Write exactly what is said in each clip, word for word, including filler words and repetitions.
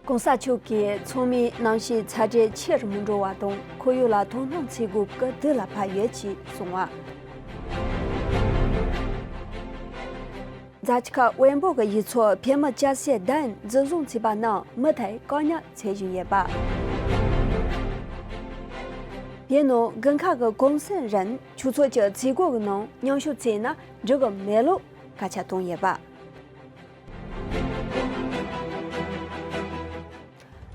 ༸གོང་ས་མཆོག་གིས་ཚང་མས་གནམ་གཤིས་ཚ་དྲོད་ཆེ་རུ་མི་འགྲོ་བ་དང་ཁོར་ཡུག་ལ་དོ་སྣང་བྱེད་དགོས་པའི་དུས་ལ་བབ་ཡོད་ཅེས་གསུངས་པ། འཛའ་ཅི་ཁ་དབོན་པོ་གི་ཡུལ་ཚོ་བོད་མི་སྐྱ་སེར་བདུན་འཛིན་བཟུང་བྱས་པ་རྣམས་མུ་མཐུད་བཀག་ཉར་བྱེད་བཞིན་ཡོད་པ། བོད་ནང་དགུན་ཁ་གི་གུང་སེང་རིང་ཆོས་ཚོགས་ཀྱི་མཛད་སྒོ་གི་ནང་མཉམ་ཞུགས་བྱས་ན་འགྲིག་གི་མེད་ལུགས་སྐད་ཆ་བཏོན་ཡོད་པ།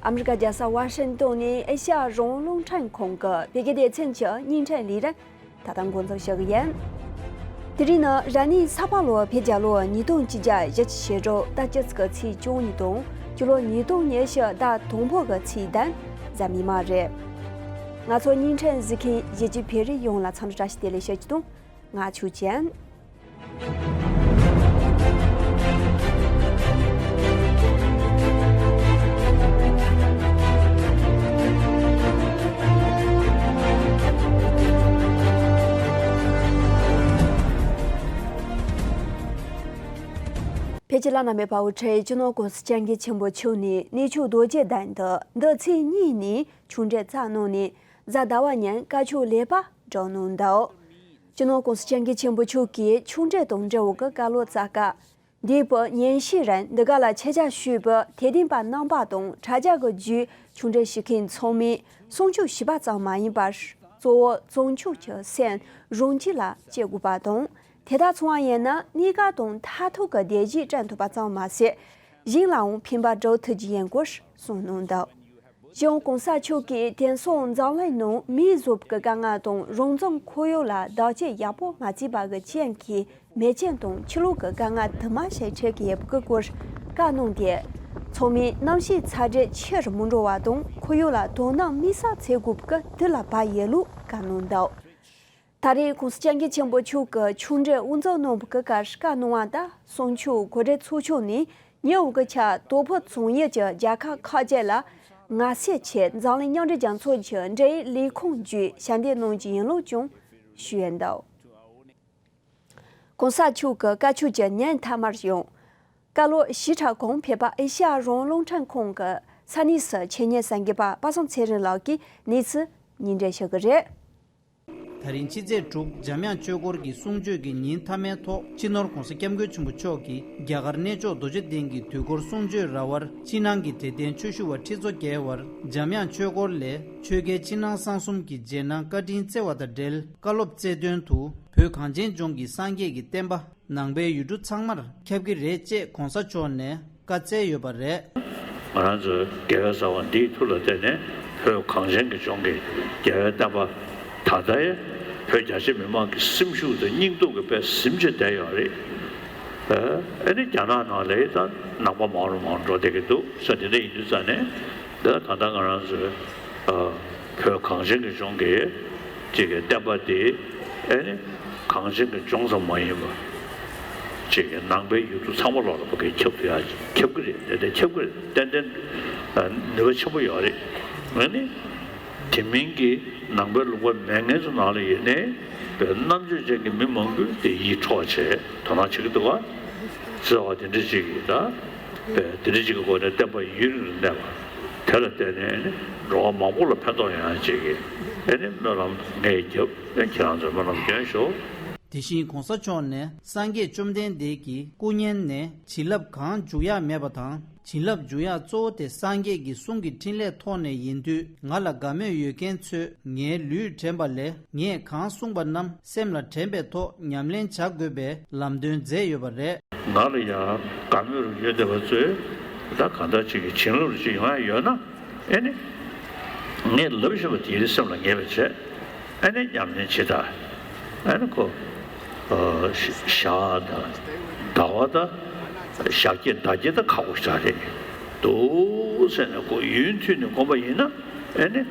ཨ་མི་རི་ཀ་རྒྱལ་ས་ཝ་ཤིང་ཏོན་ནས་ཨེ་ཤ་ཡ་རང་དབང་རླུང་འཕྲིན་ཁང་གི་བོད་སྐད་སྡེ་ཚན་གྱི་བརྙན་འཕྲིན་ལས་རིམ་ད་ལྟ་འགོ་འཛུགས་ཞུ་གི་ཡིན། དེ་རིང་ནི་རབ་གནས་ས་ཕག་ལོ་བོད་རྒྱལ་ལོ་ཉིས་སྟོང་བཅོ་བརྒྱད་ཕྱི་ཟླ་བཅུ་གཅིག་གི་ཚེས་བཅུ་གཉིས་དང་སྤྱི་ལོ་ཉིས་སྟོང་ཉི་ཤུ་ཟླ་དང་པོ་གི་ཚེས་བདུན་གཟའ་མིག་དམར་རེད། ང་ཚོ་བརྙན་འཕྲིན་གཟིགས་མཁན་གཞིས་བྱེས་བོད་རིགས་ཡོངས་ལ་འཚམས་འདྲི་བཀྲ་ཤིས་བདེ་ལེགས་ཞུ་རྒྱུ་དང་། ང་ཆོས་ཅན། བོད་ཀྱི་བླ་ན་མེད་པ་དབུ་ཁྲིད་སྤྱི་ནོར་༸གོང་ས་༸སྐྱབས་མགོན་ཆེན་པོ་མཆོག་ནས་གནས་མཆོག་རྡོ་རྗེ་གདན་དུ་འདི་ཚེས་གཉིས་ནས་ཆོས་འབྲེལ་བསྩལ་གནང་ནས་གཟའ་ཟླ་བ་ཉིན་བཀའ་ཆོས་ལེགས་པར་སྒྲུབ་གནང་འདུག་སྤྱི་ནོར་༸གོང་ས་༸སྐྱབས་མགོན་ཆེན་པོ་མཆོག་གིས་ཆོས་འབྲེལ་དང་འབྲེལ་བའི་བཀའ་སློབ་སྩལ་སྐབས། འདས་པའི་ཉིན་ཤས་རིང་འདི་ག་ལ་ཆེད་བཅར་ཞུས་པའི་དད་ལྡན་པ་རྣམ་པ་དང་དྲ་རྒྱ་གི་བརྒྱུད་ཆོས་འབྲེལ་ཞུ་མཁན་ཚང་མས་སྲུང་སྐྱོབ་བྱས་པ་ཙམ་མ་ཡིན་པར་གཙོ་བོ་བྱང་ཆུབ་ཀྱི་སེམས་རང་རྒྱུད་ལ་སྐྱེ་དགོས་པ་དང་དེ་དག་ཚང་བ་ཡིན་ན་གནས་སྐབས་དང་མཐར་ཐུག་གི་བདེ་སྐྱིད་བསྐྲུན་ཐུབ་པ་ཙམ་མ་ཟད་གཞན་ལའང་ཕན་པ་སྒྲུབ་ཐུབ་རྒྱུ་ཡིན་སྐོར་གསུངས་གནང་འདུག་སྤྱི་ནོར་༸གོང་ས་མཆོག་གིས་དེང་སང་འཛམ་གླིང་ནང་མིའི་བཟོ་བཀོད་ཀྱི་དཀའ་ངལ་དང་རང་བྱུང་ཁོར་ཡུག་ལ་བདག་གཅེས་ཡག་པོ་མ་བྱས་པ་གི་རྐྱེན་གྱིས་མེ་ཆེན་དང་ཆུ་ལོག་གི་དཀའ་ངལ་དུ་མ་ཞིག་འཕྲད་ཀྱི་ཡོད་པའི་སྐོར་བཀའ་གནང་སྟེ། ཚང་མས་གནམ་གཤིས་ཚ་དྲོད་ཆེ་རུ་མི་འགྲོ་བ་དང་ཁོར་ཡུག་ལ་དོ་སྣང་དམིགས་བསལ་བྱེད་དགོས་པའི་དུས་ལ་བབ་ཡོད་ལུགས་བཀའ་གནང་འདུག་ད་རེས་༸གོང་ས་༸སྐྱབས་མགོན་ཆེན་པོ་མཆོག་གིས་ཆོས་འབྲེལ་དབུ་འཛུགས་གནང་བའི་སྐབས་བཀའ་གནང་བ་ལྟར་གསུང་ཆོས་གོ་སྒྲིག་ཚོགས་ཆུང་ནས་ཉེ་བའི་སྐབས་ཆ་སྟོབས་ཕུན་ཚོགས་ཡུལ་གྱི་རྒྱལ་ཁབ་ཁག་ཅིག་ལ་ངལ་སེལ་ཆེད་འཛམ་གླིང་མཉམ་འབྲེལ་རྒྱལ་ཚོགས་ཀྱི་འབྲེལ་ཡོད་ལས་ཁུངས་བརྒྱུད་ཞབས་འདེགས་གནང་རྒྱུ་ཡིན་ལུགས་ཀྱང་ཞུས་ཡོད་འདུག ༸གོང་ས་མཆོག་གི་བཀའ་ཆོས་ཀྱི་ཉིན་མཐའ་མར་ཡང་། བཀའ་སློབ་ཞིབ་ཕྲ་གང་ཕེབས་པ་ཨེ་ཤ་ཡ་རང་དབང་རླུང་འཕྲིན་ཁང་གི་ས་གནས་སུ་ཆེད་གཉེར་གསར་འགོད་པ་པ་སངས་ཚེ་རིང་ལགས་ཀྱིས་གནས་ཚུལ་སྙན་སྒྲོན་ཞུ་གི་རེད། ད་རིང་ཕྱི་ཚེས་དྲུག་འཇམ་དབྱངས་ཆོས་འཁོར་གྱི་གསུང་ཆོས་ཀྱི་ཉིན་མཐའ་མའི་ཐོག་སྤྱི་ནོར་༸གོང་ས་༸སྐྱབས་མགོན་ཆེན་པོ་མཆོག་གིས་རྒྱ་གར་གནས་མཆོག་རྡོ་རྗེ་གདན་གྱི་དུས་འཁོར་གསུང་ཆོས་ར་བར་ཕྱི་ནང་གི་དད་ལྡན་ཆོས་ཞུ་བ་ཁྲི་ཚོ་བརྒལ་བར་འཇམ་དབྱངས་ཆོས་འཁོར་ལས་ཆོས་རྒྱལ་ཕྱི་ནང་གསང་གསུམ་གྱི་རྗེས་གནང་བཀའ་དྲིན་བསྩལ་བ་དང་འབྲེལ་བཀའ་སློབ་སྩལ་དོན་དུ་བོད་གངས་ཅན་ལྗོངས་ཀྱི་སངས་རྒྱས་ཀྱི་བསྟན་པ། ནང་པའི་ཡུལ་གྲུ་ཚང་མར་ཁྱབ་ཀྱི་རེད་ཅེས་༸གོང་ས་མཆོག་ནས་བཀའ་སྩལ་ཡོད་པ་རེད། ང་རང་ཚོའི་རྒྱལ་བའི་བཟའ་བ་འདིའི་མཐུ་ལ་བརྟེན་ནས་བོད་གངས་ཅན་གྱི་ལྗོངས་ཀྱི་རྒྱལ་བའི་བསྟན་པ་ད་ལྟའི་བོད་རྒྱ་ཆེ་མི་མང་གི་སེམས་ཤུགས་དང་སྙིང་སྟོབས་ཀྱི་དཔེ་ཟིན་གྱིས་བསྡད་ཡོད་རེད། ཨ་ནི་རྒྱ་ནག་ནང་ལ་ད་ནང་པ་མང་རུ་མང་རུ་འགྲོ་བསྡད་ཀྱི་འདུག་ས། དེ་འདྲ་ཡིན་དུས་ཙང་ནས་ད་ད་ལྟ་ང་རང་ཚོའི་བོད་གངས་ཅན་གྱི་ལྗོངས་ཀྱི་ཅིག་གི་བསྟན་པ་དེ་ཨེ་ནི་གངས་ཅན་གྱི་ལྗོངས་ཙམ་མ་ཡིན་པར་ཅིག་གི་ནང་པའི་ཡུལ་གྲུ་ཚང་མ་ལོག་ལ་ཕ་གི་ཁྱབ་ཐུབ་ཡ་ཁྱབ་ཀྱི་རེད། དེ་དེ་ཁྱབ་ཀྱི་རེད། ཏན་ཏན་ནུས་པ་ཆེན་པོ་ཡོད་རེད། ཨེ་ནི་དེ་མིན་གྱི་ནང་པའི་ལུང་པ་མེད་མཁན་ཚོ་ནང་ལ་ཡིན་ནའི་བོད་རྣམ་དཔྱོད་ཅན་གྱི་མི་མང་པོས་དེ་ཡིད་འཕྲོག་བྱས་དོ་སྣང་བྱེད་ཀྱི་འདུག་ག་ཟེར་བ་དེ་འདྲ་ཅིག་གིས་ད། དེ་འདྲ་ཅིག་གི་སྒོ་ནས་བསྟན་པ་ཡུན་རིང་དུ་གནས་པ་དེ་ལ་བརྟེན་ནས་ནི་འགྲོ་བ་མང་པོ་ལ་ཕན་ཐོགས་ཡོང་ཡ་ཅིག་གི་ཨེ་ནི་སྨོན་ལམ་ངས་བརྒྱབ། ཨེ་ཁྱེད་རང་ཚོས་སྨོན་ལམ་སྐྱོན་ཤོག་དེ་བཞིན་༸གོང་ས་མཆོག་ནས་སངས་རྒྱས་བཅོམ་ལྡན་འདས་ཀྱི་སྐུ་བརྙན་ནས་བྱིན་རླབས་གང་འཇུག་ཡ་མེད་པ་དང་བྱིན་རླབས་འཇུག་ཡ་གཙོ་བོ་དེ་སངས་རྒྱས་ཀྱི་གསུང་གི་ཕྲིན་ལས་ཐོག་ནས་ཡིན་དུས་ང་ལ་དགའ་མོས་ཡོད་མཁན་ཚོས་ངའི་ལུས་དྲན་པ་ལས་ངས་གང་གསུངས་པ་རྣམས་སེམས་ལ་དྲན་པའི་ཐོག་ཉམས་ལེན་བྱ་དགོས་པའི་ལམ་སྟོན་མཛད་ཡོད་པ་རེད། ང་ལ་ཡང་དགའ་མོས་རུ་ཡོད་བསྡད་པ་ཚོས་ད་གང་ལྟར་ཅིག་གི་བྱིན་རླབས་རུ་ཅིག་ཡོང་ཡ་ཡོད་ན་ཨེ་ནི་ངས་ལབ་བཞིན་པ་དེ་སེམས་ལ་ངེས་པ་བྱས། ཨེ་ནི་ཉམས་ལེན་བྱེད་ད། ཨེ་ནི་ཁོ་ཞག་དང་ཟླ་བ་དང་ཞག་བརྒྱད་ཟླ་བརྒྱད་དང་ཁག་པོ་ཞིག་རེད་འདུག་ཟེར་ནས་ཁོ་ཡུན་མཐུད་ནས་སྒོམ་པ་ཡིན་ན། ཨེ་ནི་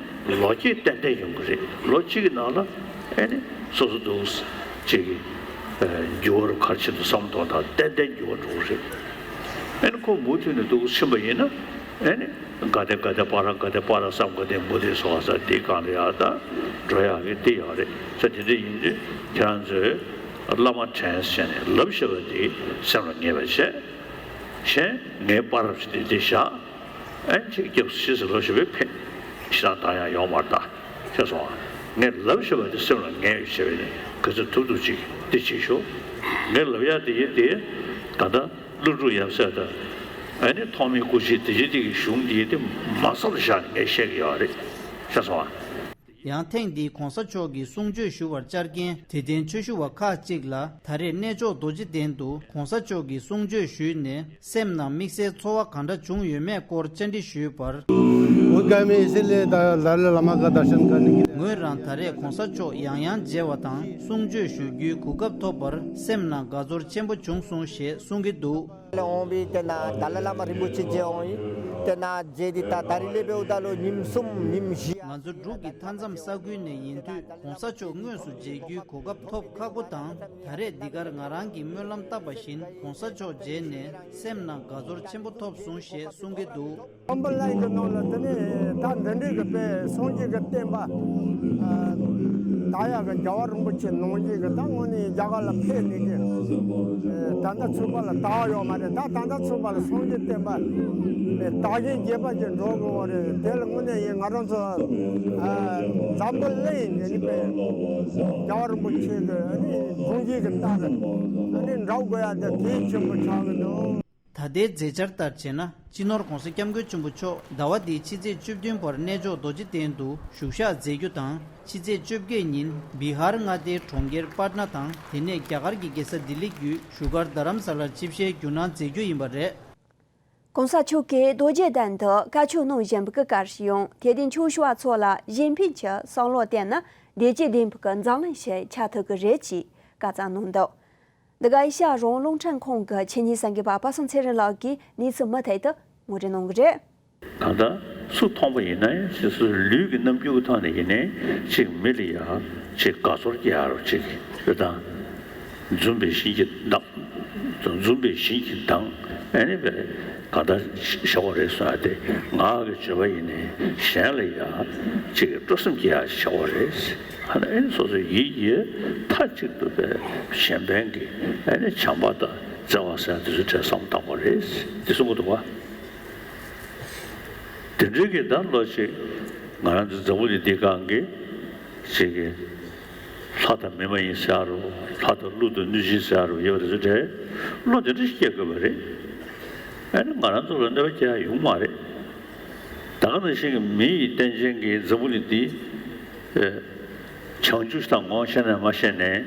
ལོ་གཅིག་ཏན་ཏན་ཡོང་གི་རེད། ལོ་གཅིག་གི་ནང་ལ་ཨེ་ནི་སོ་སོ་འདུག་ཅིག་གི་འགྱུར་བ་རུ་ག་རེ་བྱེད་འདུག་བསམ་བློ་གཏོང་དང་ཏན་ཏན་འགྱུར་བ་འགྲོ་གི་རེད། ཨེ་ནི་ཁོ་མུ་མཐུད་ནས་འདུག་ཕྱིན་པ་ཡིན་ན་ཨེ་ནི་ག་དེ་ག་དེ་པ་ར་ག་དེ་པ་ར་བསམ་ག་དེ་མུ་དེ་སོ་ས་དེ་གང་ལ་ཡག་ད་འགྲོ་ཡག་གི་དེ་ཡོད་རེད་ས། དེ་འདྲ་ཡིན་དུས་ཁྱེད་རང་ཚོས་བླ་མ་དྲན་བྱས་ནས་ལབ་བཞག་པ་དེ་སེམས་ལ་ངེས་པ་བྱས། གཞན་ངའི་པ་རབས་ཞིག་དེ་དེ་བཞག་ཨན་ཅིག་སྐྱབས་སུ་མཆི་ཟེར་ལོ་ཞེས་པའི་ཕན་ཞེ་དྲག་བཏང་ཡ་ཡོད་མ་རེད་ད། ཤེས་སོང་ཨ། ངས་ལབ་ཞེས་པ་དེ་སེམས་ལ་ངེས་ཡོད་བྱས་པས་ནི་ག་ཚོད་ཐུབ་ཐུབ་ཅིག་འདི་བྱེད་ཤོག་ངས་ལབ་ཡ་དེ་ཡིན་ཏེ་ད་ལྟ་ཀླུ་སྒྲུབ་ཡབ་སྲས་དང་ཨ་ནི་ཐོགས་མེད་སྐུ་མཆེད་དེ་བཞིན་དེ་གི་གཞུང་དེ་ཡིན་ཏེ་མ་རྩ་ལ་བཞག་ནས་ངས་བཤད་ཀྱི་ཡོད་རེད། ཤེས་སོང་ཨ། ཡང་ཐེངས་འདིའི་གོང་ས་མཆོག་གི་གསུང་ཆོས་ཞུ་བར་བཅར་མཁན་དད་ལྡན་ཆོས་ཞུ་བ་ཁག་ཅིག་ལ་ད་རེས་གནས་མཆོག་རྡོ་རྗེ་གདན་དུ་གོང་ས་མཆོག་གི་གསུང་ཆོས་ཞུས་ནས་སེམས་ནང་དམིགས་བསལ་ཚོར་བ་གང་འདྲ་བྱུང་ཡོད་མེད་སྐོར་བཅར་འདྲི་ཞུས་པར། वो क्या मैं इसीलिए दा- दलाई लामा का दर्शन करने के लिए ངོས་རང་ད་རེས་གོང་ས་མཆོག་ཡང་ཡང་མཇལ་བ་དང་གསུང་ཆོས་ཞུ་རྒྱུའི་གོ་སྐབས་ཐོབ་པར་སེམས་ནང་དགའ་ཚོར་ཆེན་པོ་བྱུང་སོང་ཞེས་གསུང་གི་འདུག་འོང་བའི་དེ་ན་ད་ལ་བླ་མ་རིན་པོ་ཆེ་མཇལ་འོང་ཡིན། དེ་ན་མཇལ་དེ་ད་ད་རི་ལེ་བེའུ་ད་ལོ་ཉིམ་གསུམ་ཉིམ་བཞི། ང་ཚོ་འབྲུག་གི་མཐའ་མཚམས་ས་ཁུལ་ནས་ཡིན་དུས་གོང་ས་མཆོག་དངོས་སུ་མཇལ་རྒྱུའི་གོ་སྐབས་ཐོབ་ཁག་པོ་དང་ད་རེས་འདི་གར་ང་རང་གིས་སྨོན་ལམ་བཏབ་པ་བཞིན་གོང་ས་མཆོག་མཇལ་ནས་སེམས་ནང་དགའ་ཚོར་ཆེན་པོ་ཐོབ་སོང་ཞེས་གསུང་གི་འདུག་འཛམ་བུ་གླིང་གི་ནང་ལ་དེ་ནས་ད་འདི་འདྲའི་གི་དཔེ་སངས་རྒྱས་ཀྱི་བསྟན་པ་ད་ཡག་གི་རྒྱལ་བ་རིན་པོ་ཆེ་ནང་བཞིན་གི་ད་དངོས་གནས་རྒྱ་གར་ལ་ཕེབས་ནས་ཀྱི་ད་ལྟ་ཚུགས་པ་ལ་དར་ཡོད་མ་རེད། ད་ད་ལྟ་ཚུགས་པ་ལ་སངས་རྒྱས་བསྟན་པ་དར་ཞིང་རྒྱས་པ་ཅིག་འགྲོ་དགོས་པ་རེད། དེ་ལ་དངོས་གནས་ཡིན་ང་རང་ཚོ་འཛམ་བུ་གླིང་འདི་ནི་དཔེ་རྒྱལ་བ་རིན་པོ་ཆེ་གི་ནི་དགོངས་གཞི་གི་ལྟར་ནི་འགྲོ་དགོས་ཡ་དེ་གལ་ཆེན་པོ་ཆགས་ཀྱི་འདུག་ད་ལྟའི་མཛད་འཆར་ལྟར་བྱས་ན་སྤྱི་ནོར་༸གོང་ས་༸སྐྱབས་མགོན་ཆེན་པོ་མཆོག་ཟླ་བ་འདིའི་ཕྱི་ཚེས་བཅུ་བདུན་བར་གནས་མཆོག་རྡོ་རྗེ་གདན་དུ་བཞུགས་ཞག་མཛད་རྒྱུ་དང་ཕྱི་ཚེས་བཅོ་བརྒྱད་ཉིན་བི་ཧར་མངའ་སྡེའི་གྲོང་ཁྱེར་པཊ་ན་དང་དེ་ནས་རྒྱ་གར་གྱི་རྒྱལ་ས་ལྡི་ལི་བརྒྱུད་བཞུགས་སྒར་རྡ་རམ་ས་ལར་ཆིབས་ཞལ་བསྒྱུར་གནང་མཛད་རྒྱུ་ཡིན་པ་རེད། གོང་ས་མཆོག་གིས་རྡོ་རྗེ་གདན་དུ་བཀའ་ཆོས་གནང་བཞིན་པའི་སྐབས་སུ་ཡང་དད་ལྡན་ཆོས་ཞུ་བ་ཚོ་ལ་གཞན་ཕན་གྱི་བསམ་བློ་བཏོན་ན་བདེ་སྐྱིད་ལྡན་པའི་འཛམ་གླིང་ཞིག་ཆགས་ཐུབ་ཀྱི་རེད་ཅེས་བཀའ་སྩལ་གནང་འདུག་འདི་ག་ཨེ་ཤ་ཡ་རང་དབང་རླུང་འཕྲིན་ཁང་གི་ཆེད་གཉེར་གསར་འགོད་པ་པ་སངས་ཚེ་རིང་ལགས་ཀྱིས་གནས་ཚུལ་མུ་མཐུད་དུ་ངོ་སྤྲོད་གནང་གི་རེད། གང་ལྟར་སུ་མཐོང་པ་ཡིན་ན་ཡང་ཅིག་སོ་སོའི་ལུས་ཀྱི་རྣམ་འགྱུར་གྱི་ཐོག་ནས་ཡིན་ནའི་ཅིག་མི་ལ་ཡང་ཅིག་དགའ་ཚོར་སྐྱེ་ཡག་རོ་ཅིག་རེད་དང་། འཛུམ་པའི་བཞིན་གྱིས་ལྡང་། འཛུམ་པའི་བཞིན་གྱིས་ལྡང་། ཨ་ནི་བས་གང་ལྟར་ཤ་བ་རེད་སོང་ཡ་དེ་ངག་གི་བརྗོད་པ་ཡིན་ནའི་གཞན་ལ་ཡང་ཅིག་སྤྲོ་སེམས་སྐྱེ་ཡག་ཤ་བ་རེད། ཨ་ནི་ཨ་ནི་སོ་སོའི་ཡིད་ཀྱིས་མཐའ་གཅིག་ཏུ་བས་གཞན་ཕན་གྱི་ཨ་ནི་བྱམས་པ་དང་བརྩེ་བ་ཟེར་ཡ་དེ་ཚོའི་གྲས་བསམ་བཏང་བ་རེད་དེ་གསུང་གི་འདུག་བ། དེ་འདྲའི་གི་ད་ལོ་ཅིག་ང་རང་ཚོ་འཛམ་བུ་གླིང་འདི་སྒང་གི་ཅིག་གི་ལྷ་དང་མི་མ་ཡིན་ཟེར་རོ། ལྷ་དང་ཀླུ་དང་གནོད་སྦྱིན་ཟེར་རོ་ཡོད་རེད་ཟེར་དྲན། བློ་དེ་འདྲ་ཞིག་སྐྱེ་དགོས་པ་རེད། ཨ་ནི་ང་རང་ཚོ་ལ་གནོད་པ་སྐྱེལ་ཡ་ཡོང་མ་རེད། ད་ག་ནང་བཞིན་གི་མི་ཡི་རྟེན་ཅན་གྱི་འཛམ་བུ་གླིང་འདི་བྱང་ཆུབ་དང་ངོ་ཤེས་ནས་མ་ཤེས་ནས་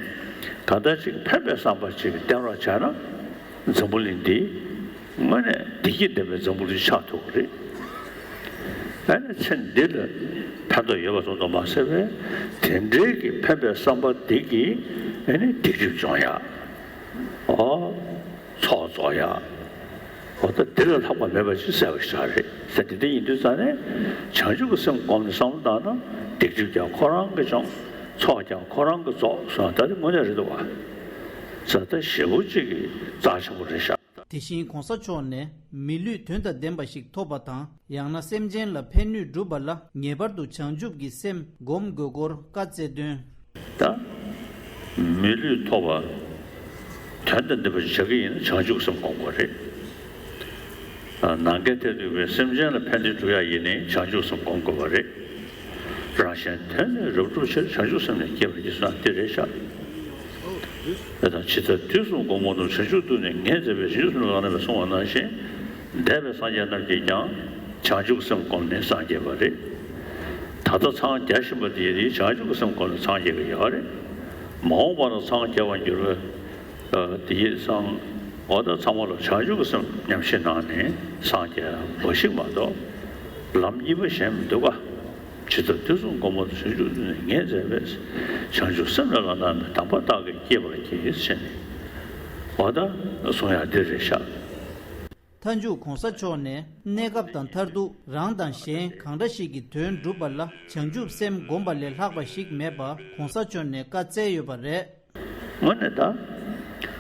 གང་ལྟར་ཅིག་ཕན་པའི་བསམ་པ་ཅིག་བསྟེན་རོགས་བྱས་ན། འཛམ་བུ་གླིང་འདི་དངོས་གནས་བདེ་སྐྱིད་ལྡན་པའི་འཛམ་བུ་གླིང་ཆགས་ཐུབ་ཀྱི་རེད། ཨ་ནི་ཚེ་འདི་ལ་ཕན་ཐོགས་ཡོད་པ་ཙམ་དུ་མ་ཟད་པའི་དེ་འདྲའི་གི་ཕན་པའི་བསམ་པ་འདི་གིས་ཨ་ནི་སྡིག་སྒྲིབ་སྦྱོང་ཡག་ཨོ། ཚོགས་རྫོགས་ཡག་འོ་ད་འདི་ལས་ལྷག་པ་མེད་པ་ཅིག་གསལ་བ་ཞིག་རེད་ཟེར། དེ་འདྲ་ཡིན་དུས་ཙང་ནས་བྱང་ཆུབ་ཀྱི་སེམས་བསྒོམས་ནས་བསམ་བློ་བཏང་ན་སྡིག་སྒྲིབ་ཀྱང་ཁོ་རང་གིས་སྦྱོང་། ཚོགས་ཀྱང་ཁོ་རང་གིས་རྫོགས་སོང་། ད་དེ་དངོས་གནས་རེད་འདུག་བ། ས་ད་ཞེ་པོ་ཅིག་གི་རྩ་ཆེན་པོ་རེད་ཤག་དེ་བཞིན་གོང་ས་མཆོག་ནས་མི་ལུས་དོན་དང་ལྡན་པ་ཞིག་ཐོབ་པ་དང་ཡང་ན་སེམས་ཅན་ལ་ཕན་ནུས་བསྒྲུབ་པ་ལ་ངེས་པར་དུ་བྱང་ཆུབ་ཀྱི་སེམས་སྒོམ་དགོས་སྐོར་བཀའ་སྩལ་དོན། ད་མི་ལུས་ཐོབ་པ་དོན་དང་ལྡན་པ་ཞིག་བྱ་གི་ཡིན་ན་བྱང་ཆུབ་སེམས་སྒོམ་དགོས་རེད། ནམ་མཁའི་མཐས་གཏུགས་པའི་སེམས་ཅན་ལ་ཕན་བདེ་སྒྲུབ་ཡག་ཡིན་ནའི་བྱང་ཆུབ་སེམས་སྒོམ་དགོས་པ་རེད། རང་གཞན་དོན་ནི་རབ་བསྒྲུབ་ཕྱིར། བྱང་ཆུབ་སེམས་ནི་བསྐྱེད་པར་བགྱི་ཟེར་ན་འདི་རེད་ཤག་དེ་དང་ཇི་ལྟར་དུས་གསུམ་མགོན་པོ་རྣམས་བྱང་ཆུབ་ཏུ་ནི་ངེས་མཛད་པའི་བྱང་ཆུབ་སེམས་ལ་བླ་ན་མེད་གསུངས་པ་ནང་བཞིན། འདས་པའི་སངས་རྒྱས་རྣམས་ཀྱིས་ཀྱང་བྱང་ཆུབ་སེམས་བསྒོམས་ནས་སངས་རྒྱས་པ་རེད། ད་ལྟ་འཚང་རྒྱ་བཞིན་པ་འདི་ཡིས་བྱང་ཆུབ་སེམས་བསྒོམས་ནས་འཚང་རྒྱ་གི་ཡོད་རེད། མ་འོངས་པ་ན་འཚང་རྒྱ་བར་འགྱུར་བའི་དེ་ཡིས་སང་འོ་ད་ཚང་མ་ལ་བྱང་ཆུབ་ཀྱི་སེམས་ཉམས་བཞེས་གནང་ནས་སངས་རྒྱས་པ་ཞིག་མ་གཏོགས་ལམ་གཉིས་པ་གཞན་མི་འདུག་ག་ཇི་ལྟར་དུས་གསུམ་མགོན་པོ་བྱང་ཆུབ་ཏུ་ནི་ངེས་མཛད་པས། བྱང་ཆུབ་སེམས་ལ་བླ་ན་མེད། དམ་པ་བདག་གིས་བསྐྱེད་པར་བགྱི་ཞེས་ནས་འོ་ད་གསུང་ཡག་འདི་རེད་ཤག་མཐའ་མཇུག་གོང་ས་མཆོག་ནས་གནས་སྐབས་དང་མཐར་ཐུག་རང་དང་གཞན་གང་འདྲ་ཞིག་གི་དོན་སྒྲུབ་པ་ལ་བྱང་ཆུབ་སེམས་བསྒོམ་པ་ལས་ལྷག་པ་ཞིག་མེད་པ་གོང་ས་མཆོག་ནས་བཀའ་སྩལ་ཡོད་པ་རེད། དངོས་གནས་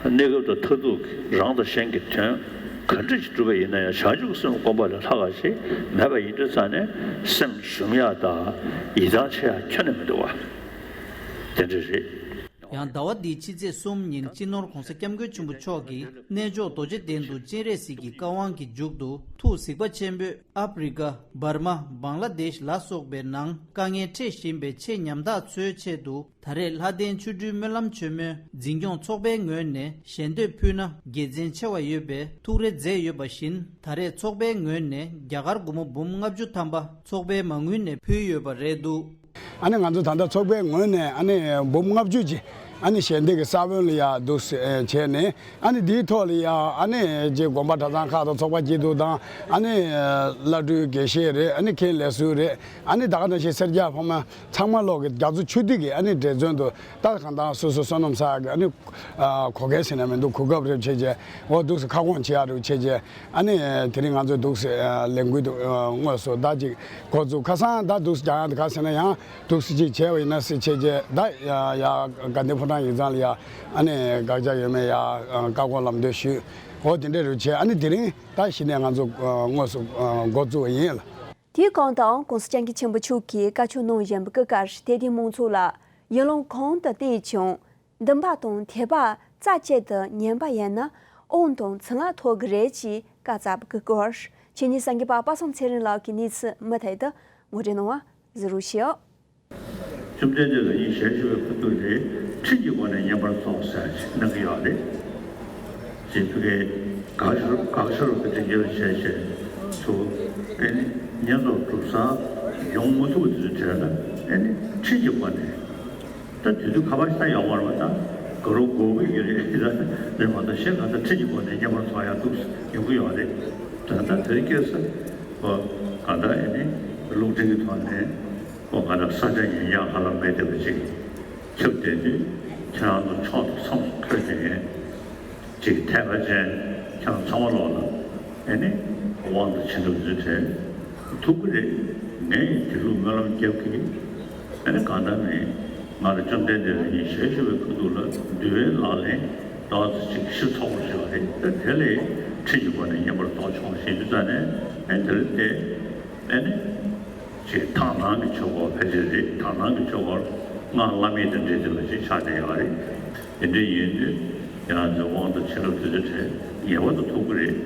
ད། གནས་སྐབས་དང་མཐར་ཐུག་རང་དང་གཞན་གྱི་དོན་ག་འདྲ་ཞིག་སྒྲུབ་པ་ཡིན་ན་ཡང་བྱང་ཆུབ་སེམས་བསྒོམ་པ་ལས་ལྷག་པ་ཞིག་མེད་པ་ཡིན་དུས་ཙང་ནས་སེམས་ཞུམ་ཡག་དང་ཡིད་ཐང་ཆད་ཡག་ཁྱོན་ནས་མི་འདུག་བ། དེ་འདྲ་རེད། ཡང་ཟླ་བ་འདིའི་ཕྱི་ཚེས་གསུམ་ཉིན་སྤྱི་ནོར་༧གོང་ས་༧སྐྱབས་མགོན་ཆེན་པོ་མཆོག་གིས་གནས་མཆོག་རྡོ་རྗེ་གདན་དུ་སྤྱན་རས་གཟིགས་ཀྱི་བཀའ་དབང་གི་མཇུག་ཏུ་ཐུགས་གཟིགས་པ་ཆེན་པོས་ཨབ་རི་ཀ། འབར་མ། བང་ལ་དེཤ་ལ་སོགས་པའི་ནང་དཀའ་ངལ་འཕྲད་བཞིན་པའི་ཆེད་ཉམ་ཐག་ཚོའི་ཆེད་དུ། ད་རེས་ལྷ་ལྡན་ཆོ་འཕྲུལ་སྨོན་ལམ་ཆེན་མོའི་འཛིན་སྐྱོང་ཚོགས་པའི་ངོས་ནས་ཞལ་འདེབས་ཕུལ་ན་དགེ་མཚན་ཆེ་བ་ཡོད་པའི་ཐུགས་རེ་མཛད་ཡོད་པ་བཞིན། ད་རེས་ཚོགས་པའི་ངོས་ནས་རྒྱ་གར་སྒོར་མོ་འབུམ་ལྔ་བཅུ་ཐམ་པ་ཚོགས་པའི་མ་དངུལ་ནས་ཕུལ་ཡོད་པ་རེད་འདུག། ཨ་ནི་ང་ཚོ་ད་ལྟ་ཚོགས་པའི་ངོས་ནས་ཨ་ནི་འབུམ་ལྔ་བཅུ་ཅིག་ཨ་ནི་ཞལ་འདེབས་ཀྱི་ས་བོན་ལ་ཡ་འདུག་སེ་བྱས་ནས། ཨ་ནི་འདིའི་ཐོག་ལ་ཡ་ཨ་ནི་རྗེ་དགོན་པ་གྲྭ་ཚང་ཁག་དང་ཚོགས་པ་སྐྱིད་སྡུག་དང་། ཨ་ནི་བླ་སྤྲུལ་དགེ་བཤེས་རེད། ཨ་ནི་མཁན་ལས་ཟུར་རེད། ཨ་ནི་ད་ག་ནང་བཞིན་སེར་སྐྱ་ཕོ་མོ་ཚང་མ་ལོག་གི་རྒྱ་མཚོ་ཆུ་ཐིགས་ཀྱི་ཨ་ནི་འབྲེལ་མཚོན་དུ། ད་གང་ལྟར་སོ་སོ་བསོད་ནམས་བསགས་ཀྱི་ཨ་ནི་གོ་སྐབས་ཟེར་ན་མི་འདུག། གོ་སྐབས་རེ་བྱས་རྗེས་འོ་འདུག་སེ་ཁ་སྐོང་བྱེད་ཡག་རེ་བྱས་རྗེས། ཨ་ནི་དེ་རིང་ང་ཚོས་འདུག་སེ་ལས་འགུལ་དུ་དངོས་སུ་ད་ཅིག་འགོ་བཙུགས། ཁ་སང་ད་འདུག་སེ་རྒྱག་ཡག་དེ་ག་ཟེར་ན་ཡང་འདུག་སེ་ཅིག་བྱས་པ་ཡིན་ན་ཟེར་བྱས་རྗེས། ད་ཡ་ཡ་དགའ་ལྡན་ཕོ་བྲང་ཡིག་ཚང་ལ་ཡ་ཨ་ནི་དགག་བྱ་ཡོད་མེད་ཡ་བཀའ་དགོངས་ལམ་སྟོན་ཞུས། འོ་དེ་འདྲ་རུ་བྱས། ཨ་ནི་དེ་རིང་ད་གཞི་ནས་ང་ཚོ་དངོས་སུ་འགོ་བཙུགས་པ་ཡིན་ལ། དེའི་གོང་དུའང་༧གོང་ས་༧སྐྱབས་མགོན་ཆེན་པོ་མཆོག་གིས་བཀའ་ཆོས་གནང་བཞིན་པའི་སྐབས་དེ་དུས་མང་ཚོགས་ལ་ཡུལ་ལུང་གང་དུ་བལྟས་ཀྱང་འདུན་པ་དང་དད་པ་རྩ་གཅིག་ཏུ་ཉན་པ་ཡིན་ན་དབང་དང་ཚུར་ལ་ཐོབ་ཀྱི་རེད་ཅེས་བཀའ་སྩལ་བའི་སྐོར། ཆོས་ཉིད་སངས་རྒྱས་པ་དཔག་བསམ་ཚེ་རིང་ལགས་ཀྱིས་གནས་ཚུལ་མུ་མཐུད་དུ་ངོ་སྤྲོད་གནང་བ་གཟིགས་རོགས་ཞུ། བཅོམ་ལྡན་འདས་ལ་ཡིན་ཞལ་བཞུགས་པའི་ཁ་ཐུག་རེད། ཁྲིམས་ཀྱི་སྒོ་ནས་བསྙེན་པར་རྫོགས་ཟེར་ཅིག་གནང་གི་ཡོད་རེད། ཅེས་ཕ་གིའི་དགག་ཤོར་དགག་ཤོར་གྱི་དྲི་འགེལ་བྱས་བྱས་སུ། ཨེ་ནི་བསྙེན་རྫོགས་སྒྲུབ་ས་ཡོང་མ་ཐུབ་པ་དེ་ཚོའི་གྲས་ལ་ཨེ་ནི་ཁྲིམས་ཀྱི་སྒོ་ནས། ད་དུས་ཚོད་ཁ་པར་ཞིག་ད་ཡོང་བར་བ་དང་དགའ་རབ་དགའ་བོ་ཡོད་རེད། དེ་ལ་རེད་མ་གཏོགས་གཞན་གང་ལྟར་ཁྲིམས་ཀྱི་སྒོ་ནས་བསྙེན་པར་རྫོགས་ཡག་འདུག་ཡོང་གི་ཡོད་རེད། ད་ལྟ་དེ་རིང་ཁ་སང་གང་ལྟར་ཨེ་ནི་གློག་འཕྲིན་གྱི་ཐོག་ནས། ཁོ་ང་རང་ས་ཆ་ཡིན་ཡང་ཧ་ལམ་མེད་བསྡད་པ་ཅིག་ཁྱབ་བསྡད་དུས། ཁྱེད་རང་ཚོ་ཕྱོགས་དང་མཚམས་སུ་འཁོད་བསྡད་མཁན་ཅིག་ཐད་ཀར་ཅན་ཁྱེད་རང་ཚང་མ་ལོག་ལ་ཨེ་ནི་དབང་དུ་བྱིན་རླབས་འཛུལ་ཐལ་ཐུབ་ཀྱི་རེད། ངས་དེ་ལུགས་སྨོན་ལམ་རྒྱབ་ཀྱི། ཨེ་ནི་གང་ལྟར་ནི་ང་ལ་བཅོམ་ལྡན་འདས་ལ་ཡིན་ཞལ་བཞུགས་པའི་ཁ་ཐུག་ལ་འདུལ་བའི་ལག་ལེན་ཏོག་ཙམ་ཅིག་ཞིབ་ཚགས་པོ་ཞིག་རེད། ད་དེ་ལས་ཁྲིམས་ཀྱི་སྒོ་ནས་བསྙེན་པར་རྫོགས་ཆོག་ཞེས་དུས་ཙ་ནས་ཨེ་དེ་ལ་བལྟས། ཨེ་ནི། ཅེས་དག་སྣང་གི་ཆོས་སྐོར་ཕལ་ཆེར་རེད། དག་སྣང་གི་ཆོས་སྐོར་སྔགས་བླ་མེད་དང་འབྲེལ་ཏེ་ལ་ཅིག་ཆགས་བསྡད་ཡོད་རེད། དེ་འདྲ་ཡིན་དུས་ཡང་ཚེ་དབང་དང་བྱིན་རླབས་དེ་ཚོ་གྲས་ངེས་པར་དུ་ཐོབ་ཀྱི་རེད།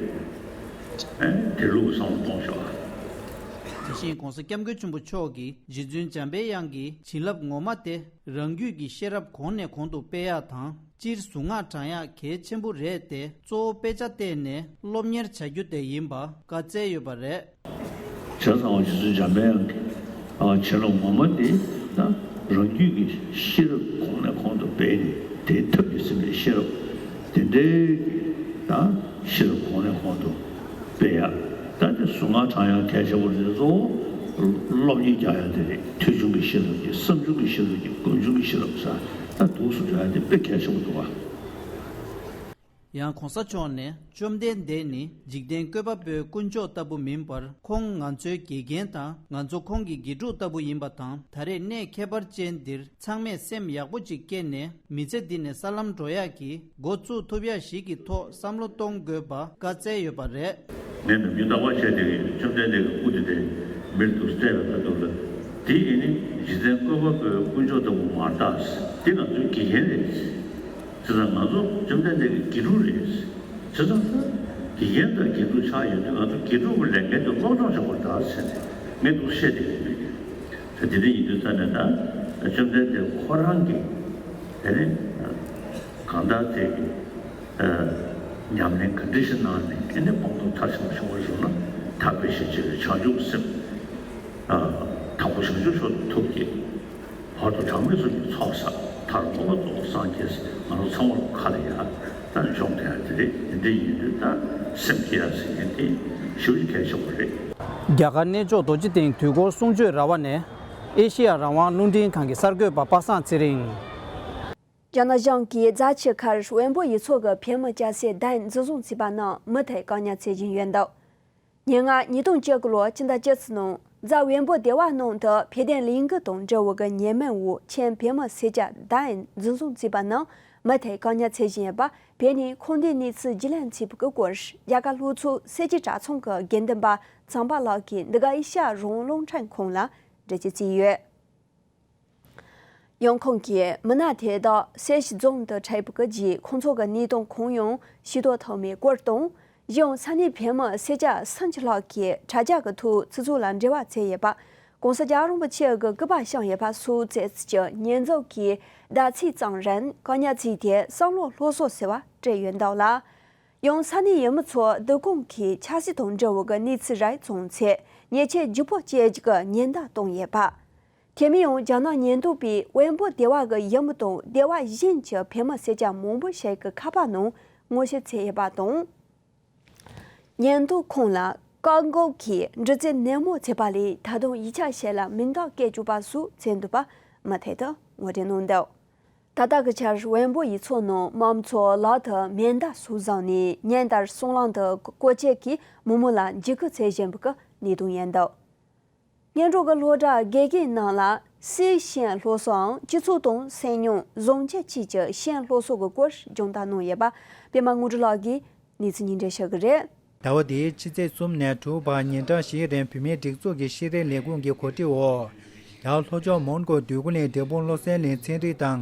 ཨེ་དེ་ལུགས་བསམ་བློ་གཏོང་ཤོག། དེ་བཞིན་༧གོང་ས་༧སྐྱབས་མགོན་ཆེན་པོ་མཆོག་གིས་རྗེ་བཙུན་འཇམ་པའི་དབྱངས་ཀྱི་བྱིན་རླབས་ངོ་མ་དེ་རང་རྒྱུད་ཀྱི་ཤེས་རབ་གོང་ནས་གོང་དུ་སྤེལ་ཡག་དང་། སྤྱིར་གཟུངས་སྔགས་བགྲང་ཡག་གལ་ཆེན་པོ་རེད་དེ། གཙོ་བོ་དཔེ་ཆ་བལྟས་ནས་སློབ་གཉེར་བྱ་རྒྱུ་དེ་ཡིན་པ་བཀའ་སྩལ་ཡོད་པ་རེད། བྱས་ཙང་རྗེ་བཙུན་འཇམ་པའི་དབྱངས་ཀྱི་ཨ་བྱིན་རླབས་ངོ་མ་འདི་ད་རང་རྒྱུད་ཀྱི་ཤེས་རབ་གོང་ནས་གོང་དུ་སྤེལ་ནས། དེའི་ཐབས་ཀྱིས་ཟིན་པའི་ཤེས་རབ་དེ་འདྲའི་གི་ད་ཤེས་རབ་གོང་ནས་གོང་དུ་སྤེལ་ཡག་ད་དེ་གཟུངས་སྔགས་བགྲང་ཡག་གལ་ཆེན་པོ་རེད། གཙོ་བོ་སློབ་གཉེར་རྒྱག་ཡག་དེ་རེད། ཐོས་བྱུང་གི་ཤེས་རབ་ཀྱི། བསམ་བྱུང་གི་ཤེས་རབ་ཀྱི། སྒོམ་བྱུང་གི་ཤེས་རབ་ཟེར་ད་འདུག་སེ་འགྲོ་ཡག་དེ་དཔེ་གལ་ཆེན་པོ་འདུག་བ། ཡང་གོང་ས་མཆོག་ནས་བཅོམ་ལྡན་འདས་ནི་འཇིག་རྟེན་བཀོད་པ་པོའི་དཀོན་མཆོག་ལྟ་བུ་མིན་པར། ཁོང་ང་ཚོའི་དགེ་རྒན་དང་། ང་ཚོ་ཁོང་གི་དགེ་ཕྲུག་ལྟ་བུ་ཡིན་པ་དང་། ད་རེས་གནས་ཁྱད་པར་ཅན་འདིར་ཚང་མས་སེམས་ཡག་པོ་ཅིག་བསྐྱེད་ནས། མི་ཚེ་འདི་ནས་ས་ལམ་འགྲོ་ཡག་གི་འགོ་བཙུགས་ཐུབ་ཡག་ཞིག་གི་ཐོག་བསམ་བློ་གཏོང་དགོས་པ་བཀའ་སྩལ་ཡོད་པ་རེད། ངས་ནམ་རྒྱུན་རྟག་པར་བཤད་བསྡད་ཀྱི་ཡོད། བཅོམ་ལྡན་འདས་ཀྱི་སྐུ་དེ་དེ་མིར་འདུག་སྤྲད་པའི་ཁ་ཐུག་ལ། དེ་ཡིན་ནི་འཇིག་རྟེན་བཀོད་པ་པོའི་དཀོན་མཆོག་ལྟ་བུ་མ་རེད་ད། དེ་ང་ཚོའི་དགེ་རྒན་རེད། བྱས་ཙང་ང་ཚོ་བཅོམ་ལྡན་འདས་ཀྱི་དགེ་ཕྲུག་རེད། བྱས་ཙང་དགེ་རྒན་དང་དགེ་ཕྲུག་ཆགས་ཡོད་དུས་ང་ཚོ་དགེ་ཕྲུག་གི་ལས་འགན་དེ་སློབ་སྦྱོང་བྱེད་དགོས་རེད་ད་ཟེར་ནས་ངས་འདུག་བཤད་བསྡད་ཀྱི་མེད། ད་དེ་འདྲ་ཡིན་དུས་ཙ་ནས་ད་བཅོམ་ལྡན་འདས་ཁོ་རང་གིས་དེ་ནས་གང་ལྟར་དེ་གི་ཉམས་ལེན་ག་འདྲ་ཞིག་གནང་ནས་དེ་ནས་སྤངས་རྟོགས་མཐར་ཕྱིན་པ་བྱུང་བར་གྱུར་ན། ཐར་པའི་གཞི་བྱེད་པའི་བྱང་ཆུབ་སེམས་དང་པོ་བྱང་ཆུབ་མཆོག་ཏུ་ཐུགས་བསྐྱེད། བར་དུ་གྲངས་མེད་གསུམ་གྱི་ཚོགས་བསགས། མཐར་ཐོག་མཐར་ཐུག་སངས་རྒྱས་ང་རང་ཚང་མ་ལ་ཁ་ལ་ཡ་ད་འབྱུང་དེ་ཡ་དེ་རེད། དེ་འདྲ་ཡིན་དུས་ད་སེམས་བསྐྱེད་ཡ་ཟེར་མཁན་དེ་ཞེ་པོ་ཅིག་གལ་ཆེན་པོ་རེད། རྒྱ་གར་གནས་མཆོག་རྡོ་རྗེ་གདན་དུས་འཁོར་གསུང་ཆོས་ར་བ་ནས་ཨེ་ཤེ་ཡ་རང་དབང་རླུང་འཕྲིན་ཁང་གི་གསར་འགོད་པ་པ་སངས་ཚེ་རིང་། རྒྱ་ནག་གཞུང་གིས་རྫ་ཆུ་ཁར་བེམ་པོ་ཡུལ་ཚོ་གི་བོད་མི་སྐྱ་སེར་བདུན་འཛིན་བཟུང་བྱས་པ་རྣམས་མུ་མཐུད་བཀག་ཉར་བྱེད་བཞིན་ཡོད་འདུག། ཉེར་ལྔ་ཉིས་སྟོང་བཅུ་དགུ་ལོ་ཕྱི་ཟླ་བཅུ་གཅིག་ནང་རྫ་བེམ་པོ་སྡེ་བ་ནང་དུ་བོད་དོན་ལས་འགུལ་དང་འབྲེལ་བའི་ཉེས་མིང་འོག་ཁྱིམ་བོད་མི་སེར་སྐྱ་བདུན་འཛིན་བཟུང་བྱས་པ་རྣམས་མུ་མཐུད་བཀག་ཉར་བྱེད་བཞིན་ཡོད་པ་བོད་ནས་ཁུངས་ལྡན་གནས་ཚུལ་བརྒྱུད་ལམ་བྱས་པའི་སྐོར། རྒྱ་གར་ལྷོ་ཕྱོགས་སེར་སྐྱའི་གྲྭ་ཚང་གི་དགེ་འདུན་པ་ཚངས་པ་ལགས་ཀྱིས་འདི་ག་ཨེ་ཤ་ཡ་རང་དབང་རླུང་འཕྲིན་ཁང་ལ་འགྲེལ་བརྗོད་བྱས་ཡོད། ཡང་ཁོང་གིས་མི་སྣ་དེ་དག་སེར་བྱེས་རྫོང་དུ་འཁྲིད་པ་གི་རྗེས་ཁོང་ཚོ་གི་གནས་སྟངས་གང་ཡང་ཤེས་རྟོགས་ཐུབ་མེད་སྐོར་དང་། གཞན་ཡང་ས་གནས་བོད་མི་སེར་སྐྱ་སུམ་ཅུ་ལྷག་གིས་དྲ་རྒྱ་གི་ཐོག་ཚིག་མཛོད་ལ་འབྲེལ་བ་བྱས་ཡོད་པ། ༸གོང་ས་༸རྒྱལ་བ་རིན་པོ་ཆེ་གི་སྐུ་པར་བཤམས་ཡོད་པ་སོགས་བྱས་ཀྱི་ཉེས་འཛུགས་ཀྱི་བརྡ་ཚིག་བརྩམས་རིང་བཀག་ཉར་བྱས་ཏེ་བསམ་བློ་སློབ་གསོ་ཟེར་བ་སྤྲད་ཡོད་འདུག་ལ། ཡང་ས་གནས་ཡུལ་མི་ཚོ་བསྡུ་སྐོང་གིས་ཆབ་སྲིད་དང་འབྲེལ་བའི་གནས་ཚུལ་རེ་བྱུང་ཚེ་ཉེས་ཆད་ལྗིད་པོ་བཅད་རྒྱུ་གི་ཉེན་བརྡ་བཏང་ཡོད་པ། དེ་མིན་ཡང་རྒྱ་ནག་ཉེན་རྟོག་པས་དབོན་པོ་སྡེ་བ་གི་ཡུལ་མི་དང་སྡེ་བ་གཞན་གྱི་བོད་མི་སེར་སྐྱ་མང་པོ་ཞིག་གི་ཁ་པར་ནང་ངོ་ཤེས་བྱས་ཡོད་པ་དང་། ཉེན་རྟོག་ཁོང་ལ་བཀག་འགོག་གིས་འདྲི་རྩད་ནན་མོ་བྱས་པ་ལས་ད་དུང་ཡིག་ཆ་ཞིག་ལ་མིང་རྟགས་བཀོད་བཅུག་པ་སོགས་བྱས་འདུག་པ་མུ་མཐུད་དུ་ངོ་སྤྲོད་གནང་འདུག་ད་ལྟ་གི་ཆར་དབོན་པོ་ཡུལ་ཚོ་ནང་དམངས་ཚོ་ལག་ཏུ་མེ་མདའ་སོགས་བཟུང་ནས་ཉིན་ལྟར་སྲང་ལམ་དུ་བཀོལ་སྤྱོད་ཀྱིས་མི་མང་ལ་འཇིགས་སྐུལ་བྱེད་བཞིན་པའི་གནས་སྟངས་ཡིན་འདུག་སྔོན་འགྲོ་གི་སློབ་གྲྭ་དགེ་རྒན་རྣམས་ལ་སུའི་ཤེས་ཡོན་སློབ་གསོའམ་སྤྱི་ཚོགས་དང་སེམས་མྱོང་བཟང་སྤྱོད་བཅས་ཀྱི་ཤེས་ཡོན་སློབ་གསོ་གི་སྐོར་སྦྱོང་བརྡར་གནང་ཡོད་པ་པད་མ་དངོས་གྲུབ་ལགས་ཀྱིས་གནས་ཚུལ་སྙན་སྒྲོན་ཞུ་གི་རེད། ཟླ་བ་འདིའི་ཕྱི་ཚེས་གསུམ་ནས་དྲུག་བར་ཉིན་གྲངས་བཞིའི་རིང་བོད་མིའི་སྒྲིག་འཛུགས་ཀྱི་ཤེས་རིག་ལས་ཁུངས་ཀྱི་གོ་སྒྲིག་འོག་རྒྱ་གར་ལྷོ་ཕྱོགས་མོན་གྷོ་འདོད་རྒུ་གླིང་འབྲས་སྤུངས་བློ་གསལ་གླིང་ཚན་རིག་དང་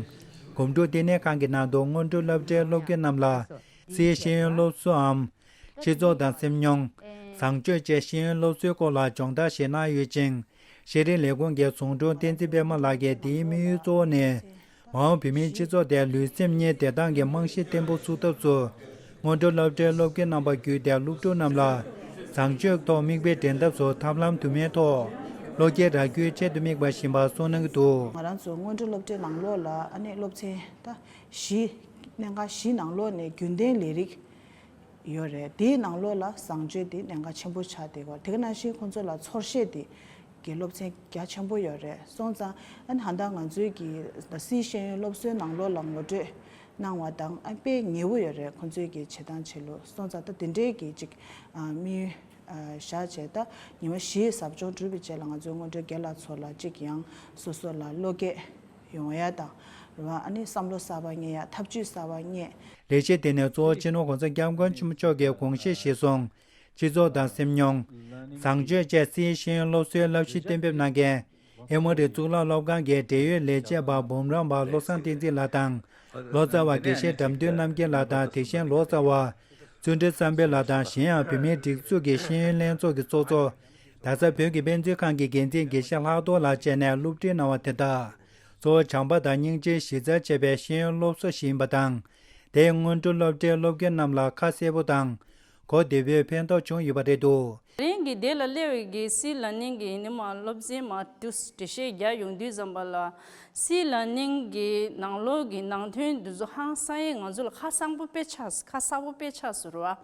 གོམ་བགྲོད་ལྟེ་གནས་ཁང་གི་ནང་དུ་སྔོན་འགྲོ་སློབ་གྲྭའི་སློབ་དགེ་རྣམས་ལ་སུའི་ཤེས་ཡོན་སློབ་གསོའམ། སྤྱི་ཚོགས་དང་སེམས་མྱོང་། བཟང་སྤྱོད་བཅས་ཤེས་ཡོན་སློབ་གསོའི་སྐོར་ལ་སྦྱོང་བརྡར་ཞིག་གནང་ཡོད་ཅིང་། ཤེས་རིག་ལས་ཁུངས་ཀྱི་ཟུང་དྲུང་བསྟན་འཛིན་པད་མ་ལགས་ཀྱིས་དེའི་དམིགས་ཡུལ་གཙོ་བོ་ནི། མ་འོངས་བོད་མིའི་སྤྱི་ཚོགས་དེ་ལུས་སེམས་གཉིས་བདེ་ཐང་གི་རྨང་གཞི་བརྟན་པོ་བཙུགས་ཐབས་སུ། སྔོན་འགྲོ་སློབ་གྲྭའི་སློབ་དགེ་རྣམ་པ་བརྒྱུད་དེ་སློབ་ཕྲུག་རྣམས་ལ་བཟང་སྤྱོད་ཐོག་མིག་དཔེ་འགྲན་ཐབས་སུ་ཐབས་ལམ་དུ་མའི་ཐོག་བློ་སྐྱེད་རག་རྒྱུའི་ཆེད་དུ་དམིགས་པ་ཡིན་པ་གསུངས་གནང་གི་འདུག་ང་རང་ཚོ་སྔོན་འགྲོ་སློབ་གྲྭའི་ནང་ལོགས་ལ་ཨ་ནི་སློབ་ཚན་ད་བཞི། གནད་འགག་བཞི་ནང་ལོགས་ནས་རྒྱུན་ལྡན་ལས་རིགས་ཡོད་རེད། དེའི་ནང་ལོགས་ལ་བཟང་སྤྱོད་དེ་གནད་འགག་ཆེན་པོ་ཆགས་བསྡད་ཡོད་རེད། དེ་ག་ནང་བཞིན་ཁོང་ཚོ་ལ་ཚོར་ཤེས་དེ་གི་སློབ་ཚན་རྒྱ་ཆེན་པོ་ཡོད་རེད། སོང་ཙང་ཨ་ནི་ཧ་ད་ང་ཚོའི་གི་ད་སིའི་ཤེས་ཡོན་སློབ་གསོའི་ནང་ལོགས་ལ་ངོ་སྤྲོད་གནང་བ་དང་ཨ་དཔེ་ཉེ་བོ་ཡོད་རེད། ཁོང་ཚོའི་གི་བྱེད་སྟངས་བྱེད་ལུགས། སོང་ཙང་ད་དེ་འདྲའི་གི་ཅིག་ཨ་དམིགས་ཡུལ་ཨ་བཞག་བྱས་ད་ཉི་མ་བཞིའི་ཟབ་སྦྱོང་གྲུབ་པའི་རྗེས་ལ་ང་ཚོའི་སྔོན་འགྲོའི་རྒན་ལགས་ཚོ་ལ་ཅིག་ཡང་སོ་སོ་ལ་བློ་སྐྱེད་ཡོང་ཡ་དང་། རེད་བ། ཨ་ནི་བསམ་བློ་གསར་པ་རྙེད་ཡ། ཐབས་ཇུས་གསར་པ་རྙེད། ལས་བྱེད་དེ་ནི་གཙོ་བོ་སྤྱི་ནོར་༸གོང་ས་༸སྐྱབས་མགོན་ཆེན་པོ་མཆོག་གི་དགོངས་བཞེད་གཞིར་བཟུང་། སྤྱི་ཚོགས་དང་སེམས་མྱོང་། བཟང་སྤྱོད་བཅས་སིའི་ཤེས་ཡོན་སློབ་གསོའི་བསླབ་གཞི་གཏན་འབེབས་གནང་མཁན། ཨེ་མོ་རི་གཙུག་ལག་སློབ་ཁང་གི་འབྲེལ་ཡོད་ལས་བྱེད་པ་འབུམ་རམས་པ་བློ་བཟང་བསྟན་འཛིན་ལགས་དང་། ལོ་ཙཱ་བ་དགེ་བཤེས་དགྲ་འདུལ་རྣམ་རྒྱལ་ལགས་དང་། དེ་བཞིན་ལོ་ཙཱ་བ་བརྩོན་འགྲུས་བསམ་འཕེལ་ལགས་དང་། གཞན་ཡང་བོད་མིའི་སྒྲིག་འཛུགས་ཀྱི་ཤེས་ཡོན་ལྷན་ཚོགས་ཀྱི་ཚོགས་གཙོ་རྡ་ས་བོད་ཀྱི་དཔེ་མཛོད་ཁང་གི་འགན་འཛིན་དགེ་བཤེས་ལྷག་རྡོར་ལགས་བཅས་ནས་སློབ་ཁྲིད་གནང་བ་དེ་དག་གཙོ་བོ་བྱམས་པ་དང་སྙིང་རྗེའི་གཞི་རྩར་བྱས་པའི་ཤེས་ཡོན་སློབ་གསོ་ཞིག་ཡིན་པ་དང་། དེས་སྔོན་འགྲོ་སློབ་གྲྭའི་སློབ་དགེ་རྣམས་ལ་ཁ་གསལ་པོ་དང་གོ་བདེ་པོས་ཕན་ཐོགས་བྱུང་ཡོད་པ་རེད་འདུག་དེ་རིང་གི་དེ་ལ་སླེབས་པའི་གི་སི་ལར་ནིང་གི་ནི་མ་སློབ་ཚན་མ་དུ་འགྲེལ་བཤད་རྒྱག་ཡོང་དུས་ཙམ་པ་ལ། སི་ལར་ནིང་གི་ནང་ལོགས་ཀྱི་ནང་དོན་འདི་ཚོ་ཧང་སང་ཡས་ང་ཚོ་ལ་ཁ་གསང་པོ་དཔེ་ཆགས་སོང་། ཁ་གསལ་པོ་དཔེ་ཆགས་སོང་རེད་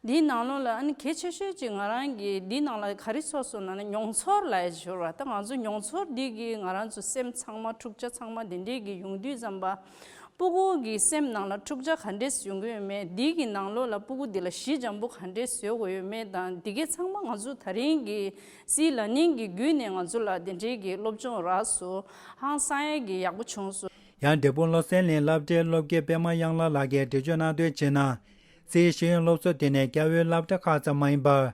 བ། འདིའི་ནང་ལོགས་ལ་ཨ་ནི་གལ་ཆེ་ཤོས་ཅིག་ང་རང་གིས་འདིའི་ནང་ལ་ག་རེ་ཚོར་སོང་ན་ནི་མྱོང་ཚོར་ལབ་ཡས་ཅིག་ཡོད་རེད་བ། ད་ང་ཚོ་མྱོང་ཚོར་འདི་གིས་ང་རང་ཚོ་སེམས་ཚང་མ་འཁྲུག་ཆ་ཚང་མ་འདི་འདྲས་ཀྱི་ཡོང་དུས་ཙམ་པ། སྤུ་གུ་གི་སེམས་ནང་ལ་འཁྲུག་ཆ་ག་འདྲས་ཡོང་གི་ཡོད་མེད། འདི་གི་ནང་ལོགས་ལ་སྤུ་གུ་འདི་ལ་ཞི་འཇམ་པོ་ག་འདྲས་བཟོ་དགོས་ཡོད་མེད་དང་། འདི་གའི་ཚང་མ་ང་ཚོ་ད་རིང་གི་སི་ལར་ནིང་གི་བརྒྱུད་ནས་ང་ཚོ་ལ་འདི་འདྲའི་གི་སློབ་སྦྱོང་རག་སོང་། ཧང་སང་ཡས་ཀྱི་ཡག་པོ་བྱུང་སོང་། ཡང་འབྲས་སྤུངས་བློ་གསལ་གླིང་སློབ་གྲྭའི་སློབ་དགེ་པད་མ་གཡང་ལགས་ལགས་ཀྱིས་འགྲེལ་བརྗོད་གནང་དོན་བྱས་ན། སིའི་ཤེས་ཡོན་སློབ་གསོ་དེ་ནི་རྒྱ་བོད་སློབ་གྲྭ་ཁག་ཙམ་མ་ཡིན་པར།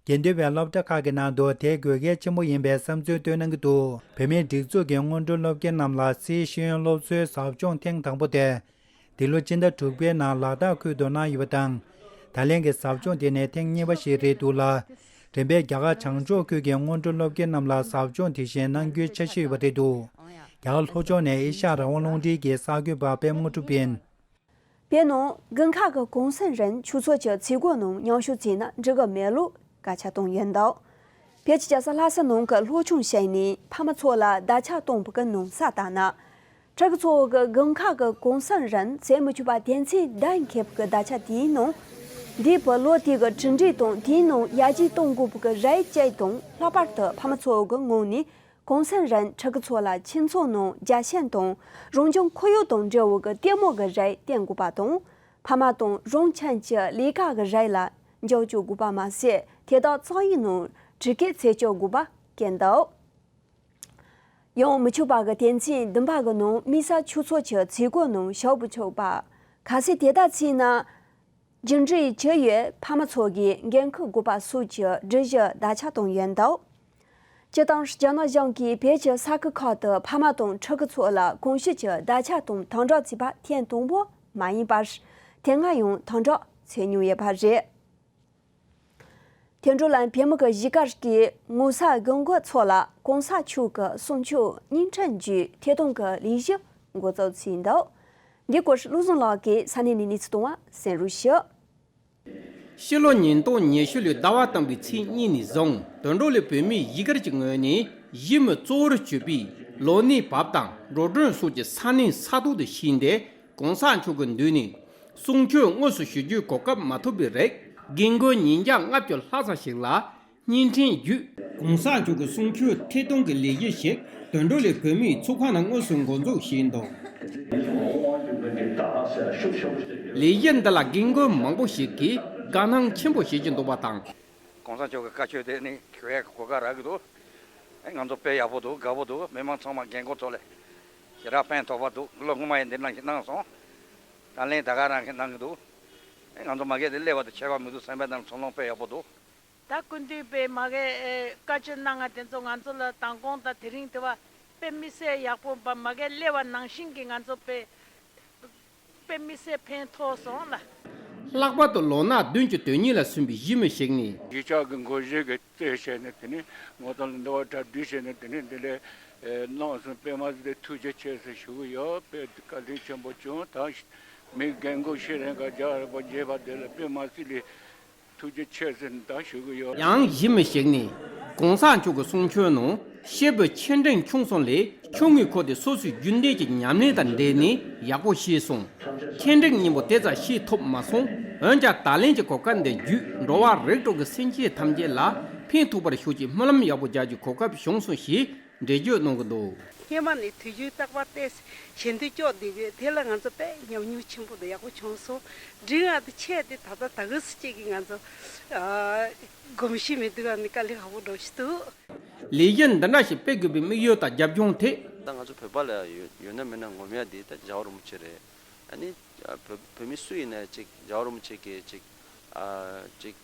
དགེ་འདུན་པའི་སློབ་གྲྭ་ཁག་གི་ནང་དུ་དེ་དགོས་གལ་ཆེན་པོ་ཡིན་པའི་བསམ་ཚུལ་བཏོན་གནང་གི་འདུག་བོད་མིའི་སྒྲིག་འཛུགས་ཀྱི་སྔོན་འགྲོ་སློབ་དགེ་རྣམས་ལ་སིའི་ཤེས་ཡོན་སློབ་གསོའི་ཟབ་སྦྱོང་ཐེངས་དང་པོ་དེ། འདི་ལོ་སྤྱི་ཟླ་དྲུག་པའི་ནང་ལ་དྭགས་ཁུལ་དུ་གནང་ཡོད་པ་དང་། ད་ལན་གྱི་ཟབ་སྦྱོང་དེ་ནི་ཐེངས་གཉིས་པ་ཞིག་རེད་འདུག་ལ། རིམ་པས་རྒྱ་གར་བྱང་ཕྱོགས་ཁུལ་གྱི་སྔོན་འགྲོ་སློབ་དགེ་རྣམས་ལ་ཟབ་སྦྱོང་དེ་བཞིན་གནང་རྒྱུའི་འཆར་གཞི་ཡོད་པ་རེད་འདུག་རྒྱ་གར་ལྷོ་ཕྱོགས་ནས་ཨེ་ཤ་ཡ་རང་དབང་རླུང་འཕྲིན་གྱི་གསར་འགོད་པ་པད་མ་དངོས་གྲུབ་ཡིན། བོད་ནང་དགུན་ཁ་གི་གུང་སེང་རིང་ཆོས་ཚོགས་ཀྱི་ཚིག་གོ་ནང་མཉམ་ཞུགས་བྱས་ན་འགྲིག་གི་མེད་ལུགས་སྐད་ཆ་བཏང་ཡོད་འདུག་བོད་ཀྱི་རྒྱལ་ས་ལྷ་ས་ནང་གི་སློབ་ཆུང་ཞིག་ནས་ཕ་མ་ཚོ་ལ་བརྡ་ཆད་བཏང་བའི་གི་ནང་གསལ་ལྟར་ན། ཕྲུ་གུ་ཚོ་གི་དགུན་ཁ་གི་གུང་སེང་རིང་བྱེད་མི་ཆོག་པ་དོན་ཚན་བདུན་འཁོད་པའི་གི་བརྡ་ཆད་དེའི་ནང་། འདས་པའི་ལོ་དེ་གི་གྲུབ་འབྲས་དང་དེའི་ནང་ཡར་རྒྱས་གཏོང་དགོས་པའི་གི་རེ་བ་བཅས་དང་། ལྷག་པར་དུ་ཕ་མ་ཚོ་གི་ངོས་ནས། གུང་སེང་རིང་ཕྲུ་གུ་ཚོ་ལ་ཁྱིམ་ཚང་ནང་རྒྱལ་ཞེན་དང་རང་བྱུང་ཁོར་ཡུག་དང་འབྲེལ་བའི་གི་ལྟད་མོ་གི་རིགས་བསྟན་དགོས་པ་དང་། ཕ་མ་དང་རང་ཁྱིམ་གྱི་ལས་ཀ་གི་རིགས་ལ་འཇོག་བཅུག་དགོས་པ་མ་ཟད། དེ་དག་རྩ་ཡིག་ནང་གྲུབ་འབྲས་འཚོལ་བཅུག་དགོས་པ་བཀོད་འདུག་ཡང་མི་ཆོག་པ་གི་དོན་ཚན་བདུན་པ་གི་ནང་དམིགས་བསལ་ཆོས་ཚོགས་ཀྱི་ཚིག་གོ་ནང་ཞུགས་མི་ཆོག་པ། གལ་སྲིད་དེ་ལྟར་བྱས་ན། རྒྱུ་འབྲས་ཇི་ཡོད་ཕ་མ་ཚོ་གིས་འགན་འཁུར་དགོས་པ་སོགས་ཀྱི་སྒྲིག་གཞི་བརྡ་ཆད་བཏང་ཡོད་འདུག་སྤྱིར་བཏང་རྒྱ་ནག་གཞུང་གིས་བོད་ཀྱི་ས་ཁུལ་ཁག་ཏུ་ཕ་མ་དང་ཕྲུ་གུ་ཚོ་ལ་གོང་ཞུས་ཀྱི་བརྡ་ཆད་དང་དམ་དྲག་བྱས་པ་ཐེངས་དང་པོ་མ་ཡིན་པར། ཐེངས་ལྔ་ཡང་དམ་དྲག་བྱས་མྱོང་ཡོད་པ་རེད། དེ་འཕྲོ་ལ་བོད་མི་གི་གཞིས་སྒར་གྱི་ངོ་ས་དགོན་སྐོར་ཚོ་ལ་གོང་ས་མཆོག་གི་གསུང་ཆོས་བརྙན་འཕྲིན་བརྒྱུད་ཐད་གཏོང་གི་ལས་གཞི་འགོ་བཙུགས་ཕྱིན་འདུག་འདི་སྐོར་བློ་བཟང་ལགས་ཀྱིས་ས་གནས་ནས་གནས་ཚུལ་གཏོང་བ་གསན་རོགས་ཞུ། ཕྱི་ལོ་ཉིས་སྟོང་ཉི་ཤུ་ལོའི་ཟླ་བ་དང་པོའི་ཚེས་གཉིས་ནས་བཟུང་དོན་གྲུབ་ལ་བོད་མིའི་གཞིས་སྒར་གྱི་ངོས་ནས་གཞིས་མི་གཙོ་བོར་གྱུར་པའི་ལོ་ནའི་བབས་དང་འགྲོ་གྲོན་སོགས་ཀྱི་ས་གནས་ས་ཐོག་ཏུ་ཕྱིན་ཏེ། གོང་ས་མཆོག་གི་མདུན་ནས་གསུང་ཆོས་དངོས་སུ་ཞུ་རྒྱུའི་གོ་སྐབས་མ་ཐོབ་པའི་རིགས་རྒན་རྒོན་ཉིས་བརྒྱ་ལྔ་བཅུ་ལྷག་ཙམ་ཞིག་ལ་བརྙན་འཕྲིན་བརྒྱུད་གོང་ས་མཆོག་གི་གསུང་ཆོས་ཐད་གཏོང་གི་ལས་གཞི་ཞིག་དོན་གྲུབ་ལ་བོད་མིའི་ཚོགས་ཁང་ནང་དངོས་སུ་འགོ་འཛུགས་བྱས་འདུག་ལས་གཞི་འདི་ལ་རྒན་རྒོན་མང་པོ་ཞིག་གིས་དགའ་སྣང་ཆེན་པོ་བྱེད་ཀྱི་འདུག་པ་དང་། གོང་ས་མཆོག་གི་བཀའ་ཆོས་དེ་ནི་ཞུ་ཡག་གི་གོ་སྐབས་རག་གི་འདུག་ཨེ། ང་ཚོ་དཔེ་ཡག་པོ་འདུག་དགའ་པོ་འདུག་མི་མང་ཚང་མ་རྒན་རྒོན་ཚོ་ལ་ཞེ་དྲག་ཕན་ཐོགས་པ་འདུག་ལོ་སྔོན་མ་ཡང་འདི་ནང་བཞིན་གནང་སོང་། ད་ལན་ད་ག་རང་གི་གནང་གི་འདུག་ཨེ། ང་ཚོ་མ་གི་དེ་སླེབས་པ་དེ་ཁྱད་པར་མི་འདུག་སེམས་པའི་ནང་ཚོར་སྣང་དཔེ་ཡག་པོ་འདུག་ད་སྐུ་མདུན་པས་མ་གི་ཨེ་བཀའ་ཆོས་གནང་ང་དེ་ཚོ་ང་ཚོ་ལ་མདང་དགོང་དང་དེ་རིང་དེ་བ་དཔེ་མི་སྲིད་ཡག་པོ་བ་མ་གི་སླེབས་པ་ནང་བཞིན་གྱི་ང་ཚོ་དཔེ་དཔེ་མི་སྲིད་ཕན་ཐོགས་སོང་ལ། ལྷག་པར་དུ་ལོ་ན་བདུན་གྱི་དོན་གཉེར་ལ་སོན་པའི་གཞིས་མི་ཞིག་ནི། གཞིས་ཆགས་ཀྱི་འགོ་གཞི་གི་རྩིས་བྱས་ནས་དེ་ནས་ངོ་ཐང་ལ་འདི་བ་གྲ་སྒྲིག་བྱས་ནས་དེ་ནས་འདི་ལས་གནང་སོང་། དཔེ་མ་སྲིད་ཐུགས་རྗེ་ཆེ་ཟེར་ཞུ་གི་ཡོད། དཔེ་བཀའ་དྲིན་ཆེན་པོ་བྱུང་། ད་མི་རྒན་རྒོན་ཤེས་རིག་ག་རྒྱ་རིག་པ་མཇལ་བ་དེ་ལ་དཔེ་མ་སྲིད་ལས་ཐུགས་རྗེ་ཆེ་ཟེར་ད་ཞུ་གི་ཡོད། ཡང་གཞིས་མི་ཞིག་ནས་གོང་ས་མཆོག་གི་གསུང་ཆོས་ནང་སྐྱེས་བུ་ཆེ་འབྲིང་ཆུང་གསུམ་ལས་ཆུང་ངུའི་སྐོར་དེ་སོ་སོའི་རྒྱུན་ལྡན་གྱི་ཉམས་ལེན་དང་འབྲེལ་ནས་ཡག་པོ་ཤེས་སོང་། ཆེ་འབྲིང་སྙིང་པོ་དེ་ཙམ་ཤེས་ཐུབ་མ་སོང་། འོན་ཀྱང་ད་ལན་གྱི་གོ་སྐབས་འདི་བརྒྱུད་འགྲོ་བ་རིགས་དྲུག་གི་སེམས་ཅན་ཐམས་ཅད་ལ་ཕན་ཐོགས་པར་ཤོག་ཅེས་སྨོན་ལམ་ཡག་པོ་རྒྱག་རྒྱུའི་གོ་སྐབས་བྱུང་སོང་ཞེས་འགྲེལ་བརྗོད་གནང་གི་འདུག་སྔོན་མ་ནས་དུས་རྒྱུན་རྟག་པར་བལྟས་ཞལ་འདོན་སྐྱོར་བསྡད་པས་དེ་ལ་ང་ཚོ་དཔེ་ཉམས་མྱོང་ཆེན་པོ་དང་ཡག་པོ་བྱུང་སོང་། འབྲིང་བ་དེ་ཆེ་དེ་ད་ལྟ་ད་གི་སུ་གཅིག་གིས་ང་ཚོ་གོམས་གཤིས་མི་འདུག་ཨ་ནི་དཀའ་ལས་ཁག་པོ་འགྲོ་བཞིན་འདུག་ལས་གཞི་འདི་འདྲ་ཞིག་སྤེལ་དགོས་པའི་དམིགས་ཡུལ་དང་རྒྱབ་ལྗོངས་ཐད། ད་ང་ཚོ་བོད་པ་ལ་ཡོད་ཡོད་ན་མེད་ན་ངོམ་ཡ་དེ་ད་རྒྱལ་བ་རིན་པོ་ཆེ་རེད། ཨ་ནི་བོད་བོད་མི་སུ་ཡིན་ན་ཅིག་རྒྱལ་བ་རིན་པོ་ཆེ་གི་ཅིག་ཨ་ཅིག་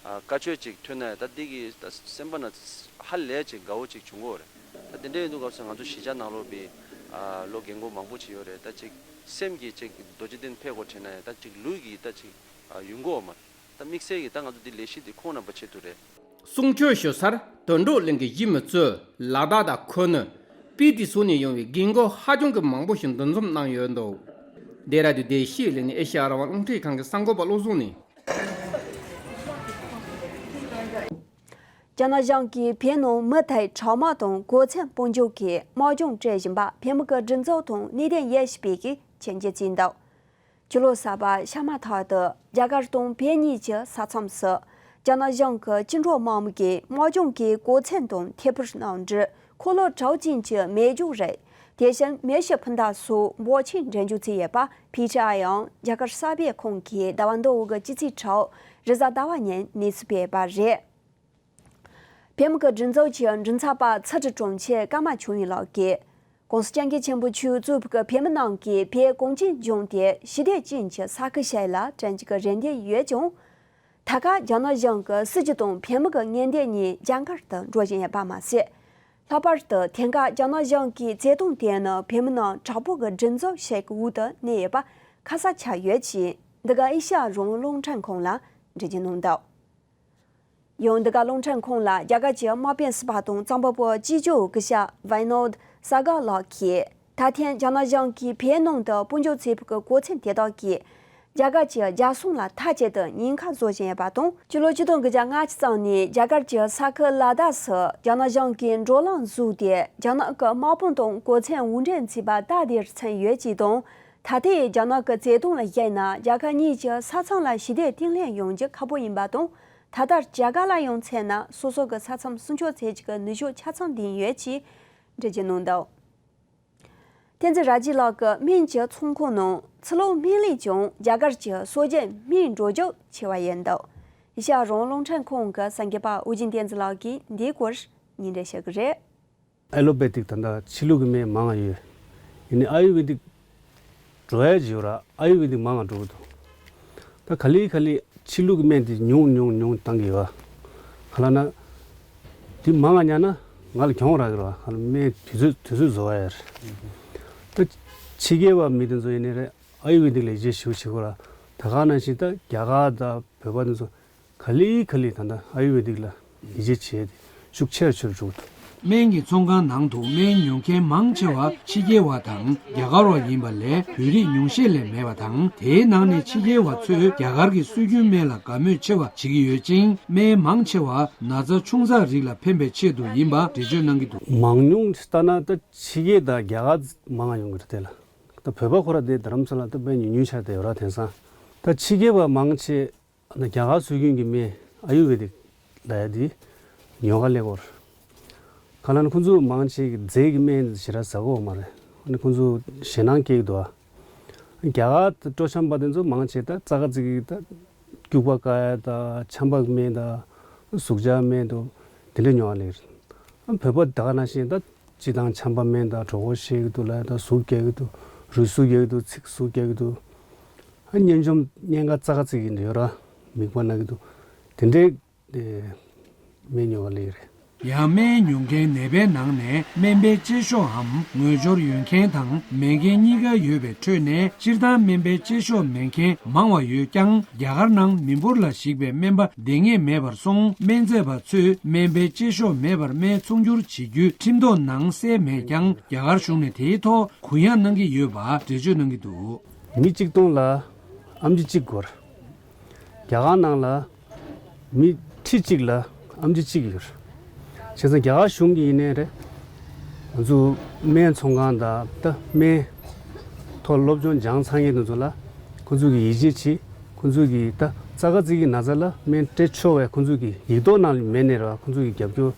ཨ་བཀའ་ཆོས་ཅིག་ཐོས་ན་ད་འདི་གི་ད་སེམས་པ་ན་ཧ་ལས་ཅིག་དགའ་བོ་ཅིག་བྱུང་གོ་རེད། ད་དེ་འདྲ་ཡིན་དུས་སྐབས་སུ་ང་ཚོ་གཞིས་ཆགས་ནང་ལོགས་པའི་ཨ་ལོ་རྒན་རྒོན་མང་པོ་ཅིག་ཡོད་རེད། ད་ཅིག་སེམས་ཀྱི་ཅིག་རྡོ་རྗེ་གདན་ཕེབས་དགོས་དྲན་ན་ཡང་ད་ཅིག་ལུས་ཀྱི་ད་ཅིག་ཨ་ཡོང་གོ་མ་རེད། ད་དམིགས་བསལ་གྱི་ད་ང་ཚོ་འདི་ལས་གཞི་འདི་ཁོང་རྣམ་པ་ཆེད་དུ་རེད། གསུང་ཆོས་ཞུ་སར་དོན་གྲུབ་གླིང་གི་གཞིས་མི་གཙོས་ལ་དྭགས་དང་ཁུ་ནུ། སྤི་ཏི་སོགས་ནས་ཡོང་བའི་རྒན་རྒོན་ཧ་ཅང་གི་མང་པོ་ཞིག་འདུ་འཛོམས་གནང་ཡོད་འདུག་ལྡེ་ར་ལྡུན་བདེ་སྐྱིད་གླིང་ནས་ཨེ་ཤེ་ཡ་རང་དབང་རླུང་འཕྲིན་ཁང་གི་གསར་འགོད་པ་བློ་བཟང་ནས། རྒྱ་ནག་གཞུང་གིས་བོད་ནང་མུ་མཐུད་དྲག་དམག་དང་གོ་མཚོན་སྤུན་འཇོག་གིས་དམག་སྦྱོང་སྤྲད་བཞིན་པ་བོད་མི་གི་སྒྲིག་འཛུགས་དང་གནད་དོན་དབྱེ་ཞིབ་པས་ཀྱིས་ཆིངས་ཡིག་བརྩིས་འདུག་ཕྱི་ལོ་གསར་པ་ཤ་མ་ཐག་ཏུ་རྒྱ་གར་དང་བོད་གཉིས་ཀྱི་ས་མཚམས་སུ་རྒྱ་ནག་གཞུང་གི་བཅིངས་འགྲོལ་དམག་མི་གིས་དམག་སྦྱོང་གི་གོ་མཚོན་དང་ཐད་འཕུར་གནམ་གྲུ། འཁོར་ལོ་དྲུག་ཅན་གྱི་མེ་སྒྱོགས་རེད། དེ་བཞིན་མེ་ཤི་འཕུར་མདའ་སོགས་འབོར་ཆེན་འགྲེམས་འཇོག་བྱས་ཡོད་པ་ཕི་ཊི་ཨའི་ཡང་རྒྱ་གར་གསར་སྤེལ་ཁང་གིས་ཟླ་བ་འདི་འོག་གི་སྤྱི་ཚེས་དྲུག་རེས་གཟའ་ཟླ་བ་ཉིན་གནས་ཚུལ་སྤེལ་བ་རེད། བོད་མི་གི་སྒྲིག་འཛུགས་ཀྱི་མགྲིན་ཚབ་པ་ཚུལ་ཁྲིམས་དྲུང་ཆེ་ཀརྨ་ཆོས་དབྱིངས་ལགས་ཀྱིས། ༸གོང་ས་༸སྐྱབས་མགོན་ཆེན་པོ་མཆོག་གཙོས་པའི་བོད་མི་རྣམས་ཀྱིས་བོད་གངས་ཅན་ལྗོངས་དེ་ཞི་བདེ་ཅན་གྱི་ས་ཁུལ་ཞིག་ལ་བསྐྲུན་རྒྱུ་གི་རེ་འདུན་ཡོད་ཀྱང་། ད་སྐབས་རྒྱ་ནག་གཞུང་གི་སྲིད་བྱུས་དང་བོད་མི་གི་ངན་འབྲེལ་གཉིས་རྒྱ་གར་དུ་འགྲོ་བཞིན་ཡོད་པ་མ་ཟད། ལྷག་པར་དུ་དེང་སྐབས་རྒྱ་ནག་གཞུང་གི་བརྩེ་དུང་དེ་ནི་བོད་མི་རྣམས་དྲག་པོ་གི་སྒྲིག་འཛུགས་ཤིག་གི་འོག་ཏུ་གནས་ཡོད་པ་ཁ་གསལ་ཆགས་ཡོད་ཅེས་འདི་ག་ཨེ་ཤ་ཡ་རང་དབང་རླུང་འཕྲིན་ཁང་ལ་འགྲེལ་བརྗོད་གནང་འདུག་ཡང་འདི་ག་རླུང་འཕྲིན་ཁང་ལ་རྒྱ་གར་གྱི་དམག་དཔོན་ཟུར་པ་དང་གཙང་པོ་བོད་སྤྱི་ཁྱབ་སྐུ་ཞབས་ཝི་ནོད་ས་གར་ལགས་ཀྱིས་ད་ཐེངས་རྒྱ་ནག་གཞུང་གིས་བོད་ནང་དུ་སྤུན་འཇོག་བྱས་པའི་གོ་མཚོན་དེ་དག་གིས་རྒྱ་གར་གྱི་རྒྱལ་སྲུང་ལ་མཐའ་གཅིག་ཏུ་ཉེན་ཁ་བཟོ་བཞིན་ཡོད་པ་དང་། སྤྱི་ལོ་ཆིག་སྟོང་དགུ་བརྒྱ་ལྔ་བཅུ་ཙམ་ནས་རྒྱ་གར་གྱི་ས་ཁུལ་ལ་དྭགས་སུ་རྒྱ་ནག་གཞུང་གིས་འགྲོ་ལམ་བཟོས་ཏེ་རྒྱ་ནག་གི་དམག་དཔུང་དང་གོ་མཚོན་དབོར་འདྲེན་བྱས་པ་ད་དེར་མཚོན་ཡོད་ཅེས་དང་། ད་ལྟའི་རྒྱ་ནག་གི་བརྩེ་དུང་ལ་གཞིགས་ན་རྒྱ་གར་གཉིས་ཀྱི་ས་མཚམས་ལ་ཞི་བདེ་བརྟན་ལྷིང་ཡོང་རྒྱུ་ཁག་པོ་ཡིན་པ་དང་། ད་ལྟར་རྒྱ་གར་ལ་ཡང་མཚོན་ན་སོ་སོ་གི་ས་མཚམས་སྲུང་སྐྱོབ་བྱེད་རྒྱུ་གི་ནུས་ཤུགས་ཆ་ཚང་ལྡན་ཡོད་ཅེས་འགྲེལ་བརྗོད་གནང་འདུག་བསྟན་འཛིན་ར་ཇི་ལགས་ཀྱི་སྨན་གྱི་ཚོང་ཁང་ནང་ཚུར་ལོག་སྨན་ལས་ཀྱང་རྒྱ་གར་གྱི་སྲོལ་རྒྱུན་སྨན་འགྲོ་རྒྱུ་ཆེ་བ་ཡིན་འདུག་ཨེ་ཤ་ཡ་རང་དབང་རླུང་འཕྲིན་ཁང་གི་གསར་འགོད་པ་ཨོ་རྒྱན་བསྟན་འཛིན་ལགས་ཀྱིས་འདིའི་སྐོར་སྙན་སྒྲོན་ཞུ་གི་རེད། ཨེ་ལོ་པེ་ཐིག་ད་ལྟ་ཕྱི་ལུགས་ཀྱི་སྨན་མང་ང་ཡོད། ཡིན་ནའི་ཨ་ཡུར་ཝེ་དིག་འགྲོ་ཡ་ཅིག་ཡོད་ར། ཨ་ཡུར་ཝེ་དིག་མང་ང་འགྲོ་གི་འདུག་ད་ག་ལེ་ག་ལེ་ཕྱི་ལུགས་ཀྱི་སྨན་དེ་ཉུང་ཉུང་ཉུང་བཏང་གི་ཡོད། ག་ལ་ན། དེ་མང་ང་ཉར་ན་ ང་ལ་གྱོང་རག་གི་རེད་བ། ང་ལ་སྨན་དུས་ཚོད་དུས་ཚོད་བཟོ་བ་ཡ་རེད། ད་ཕྱི་རྒྱལ་བ་མི་དེ་ཚོ་ཡིན་ནའི་རེད། ཨ་ཡུར་ཝེ་དིག་ལ་ཡིད་ཆེས་ཞེ་པོ་བྱེད་ཀྱི་ཡོད་རེད། ད་ག་ནང་བཞིན་ད་རྒྱ་གར་དང་བོད་པ་དེ་ཚོ་ག་ལེ་ག་ལེ་ད་ལྟ་ཨ་ཡུར་ཝེ་དིག་ལ་ཡིད་ཆེས་བྱེད་དེ་ཤུགས་ཆེ་རུ་ཆེ་རུ་འགྲོ་གི་འདུག་སྨན་གྱི་ཚོང་ཁང་ནང་དུ་སྨན་ཉོ་མཁན་མང་ཆེ་བ་ཕྱི་རྒྱལ་བ་དང་རྒྱ་གར་བ་ཡིན་པ་ལས་བོད་རིགས་ཉུང་ཤས་ལས་མེད་པ་དང་། དེའི་ནང་ནས་ཕྱི་རྒྱལ་བ་ཚོས་རྒྱ་གར་གྱི་སྲོལ་རྒྱུན་སྨན་ལ་དགའ་མོས་ཆེ་བ་བྱེད་ཀྱི་ཡོད་ཅིང་། སྨན་མང་ཆེ་བ་ན་ཚ་ཆུང་ཙག་རིགས་ལ་ཕན་པའི་ཆེད་དུ་ཡིན་པ་འགྲེལ་བརྗོད་གནང་གི་འདུག་མང་ཉུང་ལྟ་ན་ད་ཕྱི་རྒྱལ་དང་རྒྱ་གར་མང་ང་ཡོང་གི་རེད། དེ་ལ་ད་བོད་པ་ཁོ་ར་དེ་རྡ་རམ་ས་ལ་ད་དཔེ་ཉུང་ཉུང་ཆགས་བསྡད་ཡོད་ར། དེང་སང་ད་ཕྱི་རྒྱལ་བ་མང་ཆེ་ན་རྒྱ་གར་སྲོལ་རྒྱུན་གྱི་སྨན་ཨ་ཡུར་ཝེ་དིག་ལབ་ཡ་དེ་ཉོ་ག་སླེབས་ཀྱི་ཡོད་རེད། གང་ལབ་ན་ཁོང་ཚོ་མང་ཆེ་གི་རྫས་ཀྱི་སྨན་ཞེ་དྲག་ཟ་གི་ཡོད་མ་རེད། ཨ་ནི་ཁོང་ཚོ་ཞེད་སྣང་སྐྱེ་གི་འདུག་ཨ། རྒྱ་གར་དུ་སྤྲོ་འཆམ་པ་དེ་ཚོ་མང་ཆེ་ད་ཙག་ག་ཙིག་གི་ད་སྐྱུག་པ་བཀག་ཡ་ད་ཆམ་པ་གི་སྨན་ད་ཟུག་གཅོག་སྨན་ད་དེ་འདྲ་ཉོ་ག་སླེབས་ཀྱི་རེད། ཨ་བོད་པ་ད་ག་ནང་བཞིན་ད་སྤྱིར་བཏང་ཆམ་པ་སྨན་ད་གྲོད་ཁོག་བཤལ་གི་འདུག་ལབ་ཡ་ད་ཟུག་རྒྱག་གི་འདུག་རུས་ཟུག་རྒྱག་གི་འདུག་ཚིགས་ཟུག་རྒྱག་གི་འདུག་ཨ་གཉན་འཇོམས་གཉན་ཁ་ཙག་ག་ཙིག་གི་འདི་ཡོད་ར། མིག་དམར་ན་གི་འདུག་དེ་འདྲའི་ཨེ་སྨན་ཉོ་ག་སླེབས་ཀྱི་རེད། ཡང་སྨན་ཉོ་མཁན་ནད་པའི་ནང་ནས་སྨན་པའི་གཅེས་ཤོག་འམ་ངོས་སྦྱོར་ཡོད་མཁན་དང་མེད་མཁན་གཉིས་ཀ་ཡོད་པའི་ཁྲོད་ནས། སྤྱིར་བཏང་སྨན་པའི་གཅེས་ཤོག་མེད་མཁན་མང་བ་ཡོད་ཀྱང་། རྒྱ་གར་ནང་མི་འབོར་ལ་གཞིགས་པའི་སྨན་པ་བསྡད་ངེས་མེད་པར་སོང་། སྨན་རྫས་པ་ཚོས་སྨན་པའི་གཅེས་ཤོག་མེད་པར་སྨན་ཚོང་སྒྱུར་བྱེད་རྒྱུའི་ཁྲིམས་ཐོག་ནང་གསལ་མེད་ཀྱང་། རྒྱ་གར་གཞུང་ནས་དེའི་ཐོག་གུ་ཡངས་གནང་གི་ཡོད་པ་འགྲེལ་བརྗོད་གནང་གི་འདུག་མི་གཅིག་སྟོང་ལ་ཨེམ་ཆི་གཅིག་དགོས། རྒྱ་གར་ནང་ལ་མི་ཁྲི་གཅིག་ལ་ཨེམ་ཆི་གཅིག་ཡོད། བྱས་ཙང་རྒྱ་གར་གཞུང་གིས་ཡིན་ནའི་རེད། ང་ཚོ་སྨན་ཚོང་ཁང་དང་ད་སྨན་ཐོག་སློབ་སྦྱོང་སྦྱངས་ཚར་མཁན་དེ་ཚོ་ལ་ཁོང་ཚོ་གིས་ཡིད་ཆེས་བྱེད། ཁོང་ཚོ་གིས་ད་ཙག་ག་ཙིག་གི་ན་ཚ་ལ་སྨན་སྤྲད་ཆོག་པའི་ཁོང་ཚོ་གི་ཡིག་ཐོག་ནང་ལ་མེད་ནའི་རེད་བ། ཁོང་ཚོ་གིས་རྒྱབ་སྐྱོར་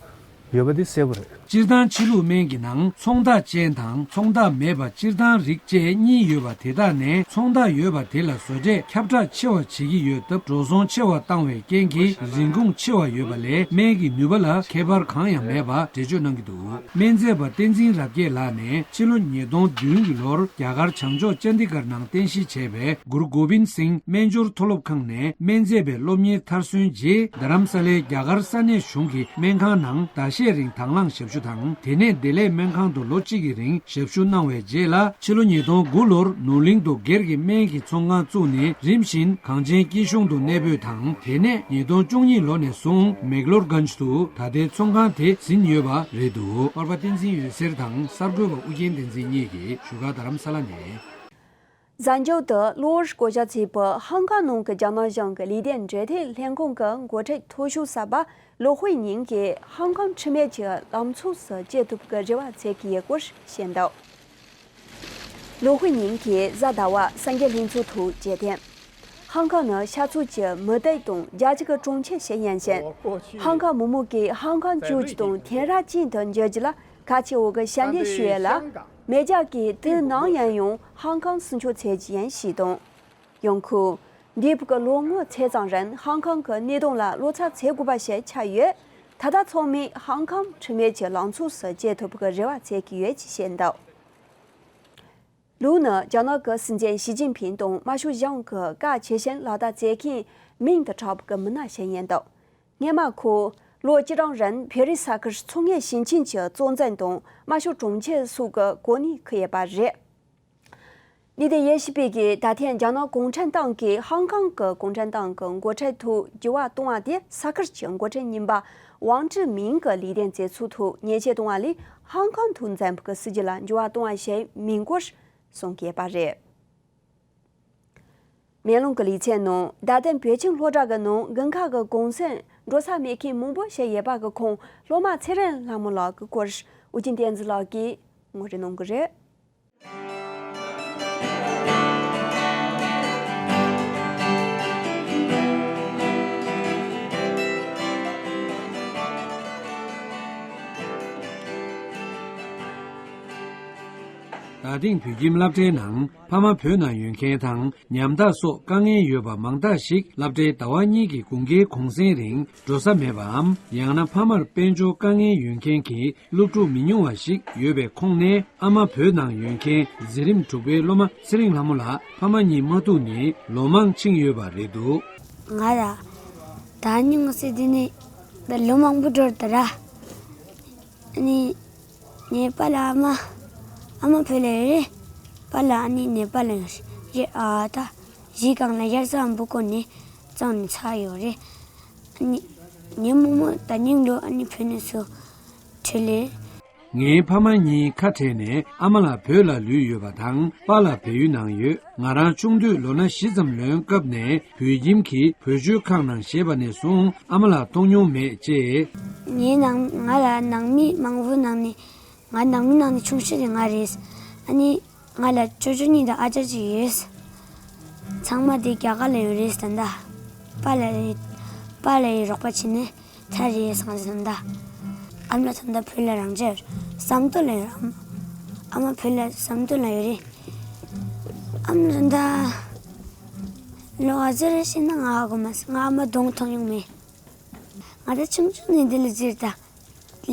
ཡོད་པ་དེ་གསལ་པོ་རེད། སྤྱིར་བཏང་ཕྱི་ལུགས་སྨན་གྱི་ནང་ཚོང་རྟགས་ཅན་དང་ཚོང་རྟགས་མེད་པ། སྤྱིར་བཏང་རིགས་བཅས་གཉིས་ཡོད་པ། དེ་དག་ནས་ཚོང་རྟགས་ཡོད་པ་དེ་ལ་བཟོ་གྲྭས་ཁྱབ་བསྒྲགས་ཆེ་བ་བྱེད་ཀྱི་ཡོད་སྟབས། འགྲོ་སོང་ཆེ་བ་བཏང་བའི་རྐྱེན་གྱིས་རིན་གོང་ཆེ་བ་ཡོད་པ་ལས་སྨན་གྱི་ནུས་པ་ལ་ཁྱད་པར་གང་ཡང་མེད་པ་འགྲེལ་བརྗོད་གནང་གི་འདུག་སྨན་རྫས་པ་བསྟན་འཛིན་རབ་རྒྱས་ལགས་ནས་ཕྱི་ལོ་ཉིས་སྟོང་བདུན་གྱི་ལོར་རྒྱ་གར་བྱང་ཕྱོགས་ཅན་ཌི་གར་ནང་རྟེན་གཞི་བྱས་པའི་གུ་རུ་གོ་བིན་སིང་སྨན་སྦྱོར་མཐོ་སློབ་ཁང་ནས་སྨན་རྫས་པའི་སློབ་གཉེར་མཐར་སོན་རྗེས། རྡ་རམ་ས་ལའི་རྒྱ་གར་ས་གནས་གཞུང་གི་སྨན་ཁང་ནང་ཟླ་ཤས་རིང་དང་བླངས་ཞབས་ཞུ་དང་། དེ་ནས་བདེ་ལེགས་སྨན་ཁང་དུ་ལོ་གཅིག་གི་རིང་ཞབས་ཞུ་གནང་བའི་རྗེས་ལ། ཕྱི་ལོ་ཉིས་སྟོང་དགུ་ལོར་ནོར་གླིང་དུ་སྒེར་གྱི་སྨན་གྱི་ཚོང་ཁང་བཙུགས་ནས། རིམ་བཞིན་གངས་ཅན་སྐྱིད་གཤོངས་དུ་གནས་སྤོས་དང་། དེ་ནས་ཉིས་སྟོང་བཅུ་གཉིས་ལོ་ནས་བཟུང་མེག་ལོར་གྷན་ཇི་དུ་ད་ལྟའི་ཚོང་ཁང་དེ་ཟིན་ཡོད་པ་རེད་འདུག་པར་པ་བསྟན་འཛིན་འོད་ཟེར་དང་གསར་འགོད་པ་ཨུ་རྒྱན་བསྟན་འཛིན་གཉིས་ཀྱིས་བཞུགས་སྒར་རྡ་རམ་ས་ལ་ནས། གཟའ་མཇུག་ཏུ་གློ་བུར་བསྐོ་བཞག་བྱས་པའི་ཧང་ཀང་ནང་གི་རྒྱ་ནག་གཞུང་གི་ལུས་བསྟན་འབྲེལ་མཐུད་ལྷན་ཁང་གི་འགོ་ཁྲིད་མཐོ་ཤོས་གསར་པ་ལོ་ཧུའེ་ཉིང་གིས་ཧང་ཀང་འཁྲུལ་མེད་ཀྱི་ལམ་ཕྱོགས་སུ་སྐྱེལ་ཐུབ་ཀྱི་རེ་བ་བྱེད་ཀྱི་ཡོད་སྐོར་བཤད་འདུག་ལོ་ཧུའེ་ཉིང་གིས་གཟའ་ཟླ་བ་གསར་འགོད་ལྷན་ཚོགས་ཐོག་བརྗོད་དོན། ཧང་ཀང་ནི་ཤར་ཕྱོགས་ཀྱི་མུ་སྟེགས་དང་རྒྱལ་སྤྱི་གི་གྲོང་ཁྱེར་ཞིག་ཡིན་ཞིང་། ཧང་ཀང་མི་མང་གིས་ཧང་ཀང་བཅོས་སྒྱུར་དང་དེང་རབས་ཅན་དུ་འགྱུར་རྒྱུ་ལ་ཁ་ཆེ་བོ་གི་ཞབས་འདེགས་ཞུ་ཡས་ལ། མེ་རྒྱལ་གྱིས་དུས་ནམ་ཡིན་ཡང་ཧང་ཀང་སྲུང་སྐྱོབ་བྱེད་རྒྱུ་ཡིན་ཞེས་དང་། ཡང་ཁོས། འདས་པའི་ལོ་ངོ་ཚད་ཙམ་རིང་ཧང་ཀང་གི་གནས་སྟངས་ལ་བློ་འཚབ་བྱེད་དགོས་པ་ཞིག་ཆགས་ཡོད། ད་ལྟ་ཚང་མས་ཧང་ཀང་འཁྲུལ་མེད་ཀྱི་ལམ་ཕྱོགས་སུ་སྐྱེལ་ཐུབ་པའི་རེ་བ་བྱེད་ཀྱི་ཡོད་ཅེས་བཤད་འདུག་ལུའུ་ནི་རྒྱ་ནག་གི་སྲིད་འཛིན་ཞི་ཅིན་ཕིང་དང་དམར་ཤོག་གཞུང་གི་བཀའ་ཆེ་ཞིང་ལག་བསྟར་བྱེད་མཁན་མིང་དུ་གྲགས་པའི་མི་སྣ་ཞིག་ཡིན་འདུག་སྔོན་མ་ཁོ་ལོ་བཅུ་གྲངས་རིང་བྷི་རི་ས་ཁུལ་མཚོ་སྔོན་ཞིང་ཆེན་གྱི་གཙོ་འཛིན་དང་དམར་ཤོག་གྲོང་ཁྱེར་སོགས་ཀྱི་གོ་གནས་འཁུར་ཡོད་པ་རེད། ལུས་བསྟན་དབྱེ་ཞིབ་པས་ཀྱིས་ད་ཐེངས་རྒྱ་ནག་གུང་ཁྲན་ཏང་གིས་ཧང་ཀང་གི་གུང་ཁྲན་ཏང་གི་འགོ་ཁྲིད་ཐོག་འགྱུར་བ་གཏོང་བ་དེ་ས་ཁུལ་གྱི་འགོ་ཁྲིད་རྙིང་པ་ཝང་ཀྲི་མིང་གི་ལུས་བསྟན་མཛད་ཚུལ་ཐོག་ཉེས་ཆད་གཏོང་བ་ལས་ཧང་ཀང་དང་འཛམ་བུ་གི་སྲིད་ཇུས་ལ་འགྱུར་བ་གཏོང་བ་ཞིག་མིན་སྐོར་གསུང་གི་ཡོད་པ་རེད། མེ་ལོང་གི་ལེ་ཚན་ནང་རྡ་སྟེང་བོད་ཁྱིམ་སློབ་གྲྭ་གི་ནང་དགུན་ཁ་གི་གུང་སེང་འགྲོ་ས་མེད་མཁན་མང་པོ་ཞིག་ཡོད་པ་གི་ཁོངས་སློབ་མ་ཚེ་རིང་ལྷ་མོ་ལགས་ཀྱི་སྐོར་ཨུ་རྒྱན་བསྟན་འཛིན་ལགས་ཀྱིས་ངོ་སྤྲོད་གནང་གི་རེད། རྡ་སྟེང་བོད་ཁྱིམ་སློབ་གྲྭའི་ནང་ཕ་མ་བོད་ནང་ཡོད་མཁན་དང་ཉམ་ཐག་སོགས་དཀའ་ངལ་ཡོད་པ་མང་དག་ཞིག་སློབ་གྲྭའི་ཟླ་བ་གཉིས་ཀྱི་དགུན་ཁའི་གུང་སེང་རིང་འགྲོ་ས་མེད་པའམ། ཡང་ན་ཕ་མར་དཔལ་འབྱོར་དཀའ་ངལ་ཡོད་མཁན་གྱི་སློབ་ཕྲུག་མི་ཉུང་བ་ཞིག་ཡོད་པའི་ཁོངས་ནས། ཨ་མ་བོད་ནང་ཡོད་མཁན་འཛིན་རིམ་དྲུག་པའི་སློབ་མ་ཚེ་རིང་ལྷ་མོ་ལགས་ཕ་མ་གཉིས་མ་ཐུག་ནས་ལོ་མང་ཕྱིན་ཡོད་པ་རེད་འདུག་ང་ར་ད་ཉིན་ང་སི་དི་ནས་ད་ལོ་མང་པོ་འགྲོ་ད་ར། ཨ་ནི་ནེ་པཱལ་ལ་ཨ་མ། ཨ་མ་བོད་ལ་ཡོད་རེད། པཱ་ལགས་ཨ་ནི་ནེ་པཱལ་ལ་ཡོད་རེད། ཨ་ད་གཞིས་སྒང་ལ་དབྱར་རྩྭ་དང་པོ་བརྐོས་ནས་བཙོངས་ནས་ཚར་ཡོད་རེད། ཨ་ནི་ངའི་རྨོ་མོ་ད་ཉིང་ལོ་ཨ་ནི་བོད་ནས་ཚུར་བྲོས་ལེ། ངའི་ཕ་མ་གཉིས་ཁ་བྲལ་ནས་ཨ་མ་ལགས་བོད་ལ་ལུས་ཡོད་པ་དང་པཱ་ལགས་བལ་ཡུལ་ནང་ཡོད། ང་རང་ཆུང་དུས་ལོ་ན་བཞི་ཙམ་ལོན་སྐབས་ནས་བོད་ཁྱིམ་གྱི་བོད་ཆོལ་ཁག་ནང་བཞེས་པ་ནས་བཟུང་ཨ་མ་ལགས་མཐོང་མྱོང་མེད་ཅེས། ངའི་ནང་ང་ལ་ནང་མི་མང་པོ་ནང་ནས། ང་ནང་མི་ནང་ནས་ཆུང་ཤོས་དེ་ང་རེད། ཨ་ནི་ང་ལ་ཅོ་ཅོ་གཉིས་དང་ཨ་ཅག་གཅིག་ཡོད། ཚང་མ་དེ་རྒྱ་གར་ལ་ཡོད་རེད་ད་ལྟ། པཱ་ལགས་ཡི་པཱ་ལགས་ཡི་རོགས་པ་བྱས་ནས་ཐར་རེད་སོང་ད་ལྟ། ཨ་མ་ལགས་ད་ལྟ་བོད་ལ་རང་འཇགས་ཡོད་རེད། ཟམ་ཏོག་ལ་ཡོད་རེད། ཨ་མ་ཨ་མ་བོད་ལ་ཟམ་ཏོག་ལ་ཡོད་རེད། ཨ་མ་ལགས་ད་ལྟ་ལོ་ག་ཚོད་རེད་ཤེས་ན་ང་ཧ་གོ་མ་སོང་། ང་ཨ་མ་གདོང་མཐོང་མྱོང་མེད། ང་ད་ཆུང་ཆུང་ནས་འདི་ལ་ཟེར་ད།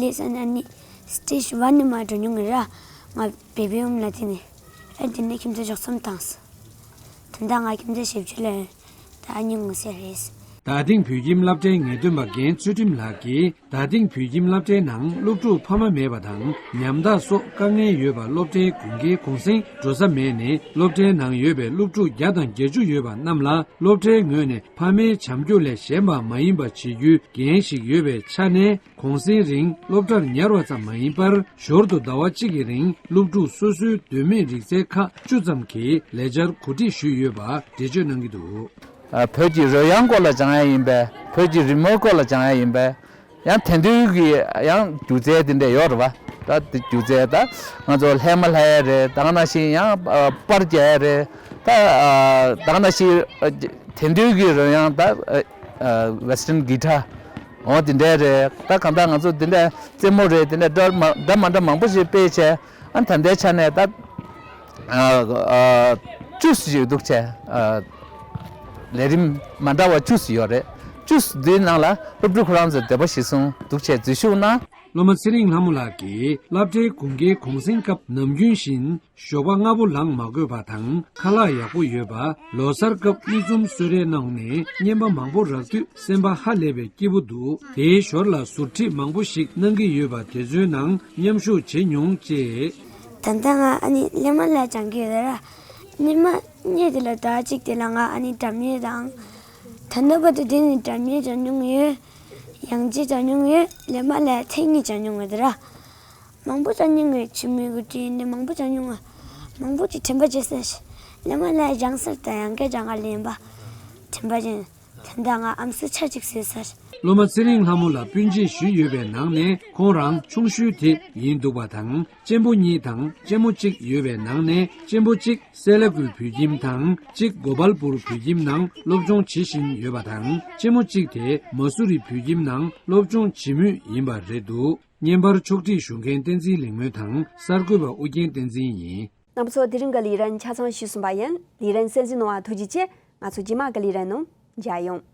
ལས་ས་ན་ནི་སི་ཊེ་ཇི་ཝན་ནས་མར་འགྲོ་མྱོང་ངེ་ར། ང་བེ་བི་ཡོམ་ལ་དེ་ནས་ཨ་དེ་ནས་ཁྱིམ་མཚེས་ཕྱོགས་མཚམས་བཏང་སོང་། ད་ལྟ་ང་ཁྱིམ་མཚེས་ཞེ་བཅུ་ལ་ཡོད། ད་ཨ་ཉི་ངོ་ཟེར་རེད། རྡ་སྟེང་བོད་ཁྱིམ་སློབ་གྲྭའི་ངེས་སྟོན་པ་རྒན་ཚུལ་ཁྲིམས་ལགས་ཀྱིས་རྡ་སྟེང་བོད་ཁྱིམ་སློབ་གྲྭའི་ནང་སློབ་ཕྲུག་ཕ་མ་མེད་པ་དང་ཉམ་ཐག་སོགས་དཀའ་ངལ་ཡོད་པ་སློབ་གྲྭའི་དགུན་ཁའི་གུང་སེང་འགྲོ་ས་མེད་ནས་སློབ་གྲྭའི་ནང་ཡོད་པའི་སློབ་ཕྲུག་བརྒྱ་དང་བརྒྱད་ཅུ་ཡོད་པ་རྣམས་ལ་སློབ་གྲྭའི་ངོས་ནས་ཕ་མའི་བྱམས་སྐྱོང་ལས་གཞན་པ་མ་ཡིན་པ་བྱེད་རྒྱུའི་འགན་ཞིག་ཡོད་པའི་ཆ་ནས། གུང་སེང་རིང་སློབ་གྲྭར་ཉར་བ་ཙམ་མ་ཡིན་པར་ཞོར་དུ་ཟླ་བ་གཅིག་གི་རིང་སློབ་ཕྲུག་སོ་སོའི་འདོད་མོས་རིག་རྩལ་ཁག་བཅུ་ཙམ་གྱི་ལས་འཆར་གོ་སྒྲིག་ཞུས་ཡོད་པ་འགྲེལ་བརྗོད་གནང་གི་འདུག་ཨ། བོད་ཀྱི་རོལ་དབྱངས་སྐོར་ལ་སྦྱང་ཡ་ཡིན་པས། བོད་ཀྱི་རི་མོའི་སྐོར་ལ་སྦྱང་ཡ་ཡིན་པས། ཡང་དེང་དུས་ཀྱི་ཡང་སྒྱུ་རྩལ་དེ་འདྲ་ཡོད་རེད་བ། ད་དེ་སྒྱུ་རྩལ་ད་ང་ཚོ་ལྷས་མ་ལྷ་ཡ་རེད། ད་ག་ནང་བཞིན་ཡང་ཨ་པར་རྒྱག་ཡ་རེད། ད་ཨ་ད་ག་ནང་བཞིན་ཨ་དེང་དུས་ཀྱི་རོལ་དབྱངས་ད་ཨ་ཨ་Western guitar འོ་དེ་འདྲ་རེད། ད་གང་ལྟར་ང་ཚོ་དེ་འདྲ་རྩེད་མོ་རེད། དེ་འདྲ་འདྲ་མ་འདྲ་མ་འདྲ་མང་པོ་ཞིག་སྤེལ་བྱས། ཨ་ད་ལྟའི་ཆ་ནས་ད་ཨ་ཨ་བཅུ་ཞིག་འདུག་བྱས། ཨ་ལས་རིམ་མ་འདྲ་བ་བཅུ་ཞིག་ཡོད་རེད། བཅུ་འདིའི་ནང་ལ་སློབ་ཕྲུག་ཁོ་རང་ཚོས་འདོད་པ་གཞིར་བཟུང་འདུག་བྱས་འཛུལ་ཞུགས་གནང་། སློབ་མ་ཚེ་རིང་ལྷ་མོ་ལགས་ཀྱིས་སློབ་གྲྭའི་དགུན་ཁའི་གུང་སེང་སྐབས་ནམ་རྒྱུན་བཞིན་ཞོགས་པ་སྔ་པོ་ལངས་མ་དགོས་པ་དང་ཁ་ལག་ཡག་པོ་ཡོད་པ། ལོ་གསར་སྐབས་མིག་འཛུམ་གསོལ་རས་གནང་ནས་རྔན་པ་མང་པོ་རག་དུས་སེམས་པ་ཧ་ལས་པའི་སྐྱིད་པོ་འདུག་དེའི་ཞོར་ལ་ཟུར་ཁྲིད་མང་པོ་ཞིག་གནང་གི་ཡོད་པ་དེ་ཚོའི་ནང་མཉམ་ཞུགས་བྱེད་མྱོང་ཅེས། ད་ལྟ་ང་ཨ་ནི་ལས་མ་ལ་སྦྱང་གི་ཡོད་ར། ཉི་མ་གཉིས་དེ་ལ་ཟླ་བ་གཅིག་དེ་ལ་ང་ཨ་ནི་སྒྲ་སྙན་དང་། ད་ནུབ་པ་དུ་དེ་ནི་སྒྲ་སྙན་སྦྱང་མྱོང་ཡོད། ཡང་ཅི་སྦྱང་མྱོང་ཡོད། ལས་མ་ལ་ཐེངས་གཉིས་སྦྱང་མྱོང་ཡོད་ར། མང་པོ་སྦྱང་མྱོང་ཡོད། ཆི་མོ་གི་དྲིན་ནི་མང་པོ་སྦྱང་མྱོང་ང་། མང་པོ་ཅིག་དྲན་པ་བརྗེད་ས་ཤི། ལས་མ་ལ་སྦྱང་སར་ད་ཡང་སྐད་སྦྱང་ག་ལེན་པ། དྲན་པ་བརྗེད། ད་ལྟ་ང་ཨམ་སྲུ་ཆ་གཅིག་བཟོས་ཚར། སློབ་མ་ཚེ་རིང་ལྷ་མོ་ལ་སྤུན་མཆེད་བཞི་ཡོད་པའི་ནང་ནས་ཁོང་རང་ཆུང་ཤོས་དེ་ཡིན་འདུག་པ་དང་། གཅེན་པོ་གཉིས་དང་གཅེན་མོ་གཅིག་ཡོད་པའི་ནང་ནས་གཅེན་པོ་གཅིག་སེ་ལ་ཀུའི་བོད་ཁྱིམ་དང་གཅིག་གོ་པལ་པུར་བོད་ཁྱིམ་ནང་སློབ་སྦྱོང་བྱེད་བཞིན་ཡོད་པ་དང་། གཅེན་མོ་གཅིག་དེ་མ་སུ་རི་བོད་ཁྱིམ་ནང་སློབ་སྦྱོང་བྱེད་མུས་ཡིན་པ་རེད་འདུག་བརྙན་པར་ཕྱོགས་སྒྲིག་ཞུ་མཁན་བསྟན་འཛིན་ལེགས་སྨོན་དང་གསར་འགོད་པ་ཨུ་རྒྱན་བསྟན་འཛིན་ཡིན། རྣམ་པ་ཚོ་དེ་རིང་གི་ལས་རིམ་ཆ་ཚང་ཞུས་ཟིན་པ་ཡིན། ལས་རིམ་གསན་གཟིགས་གནང་བ་ཐུགས་རྗེ་ཆེ། ང་ཚོ་རྗེས་མ་གི་ལས་རིམ་ནང་མཇལ་ཡོང་།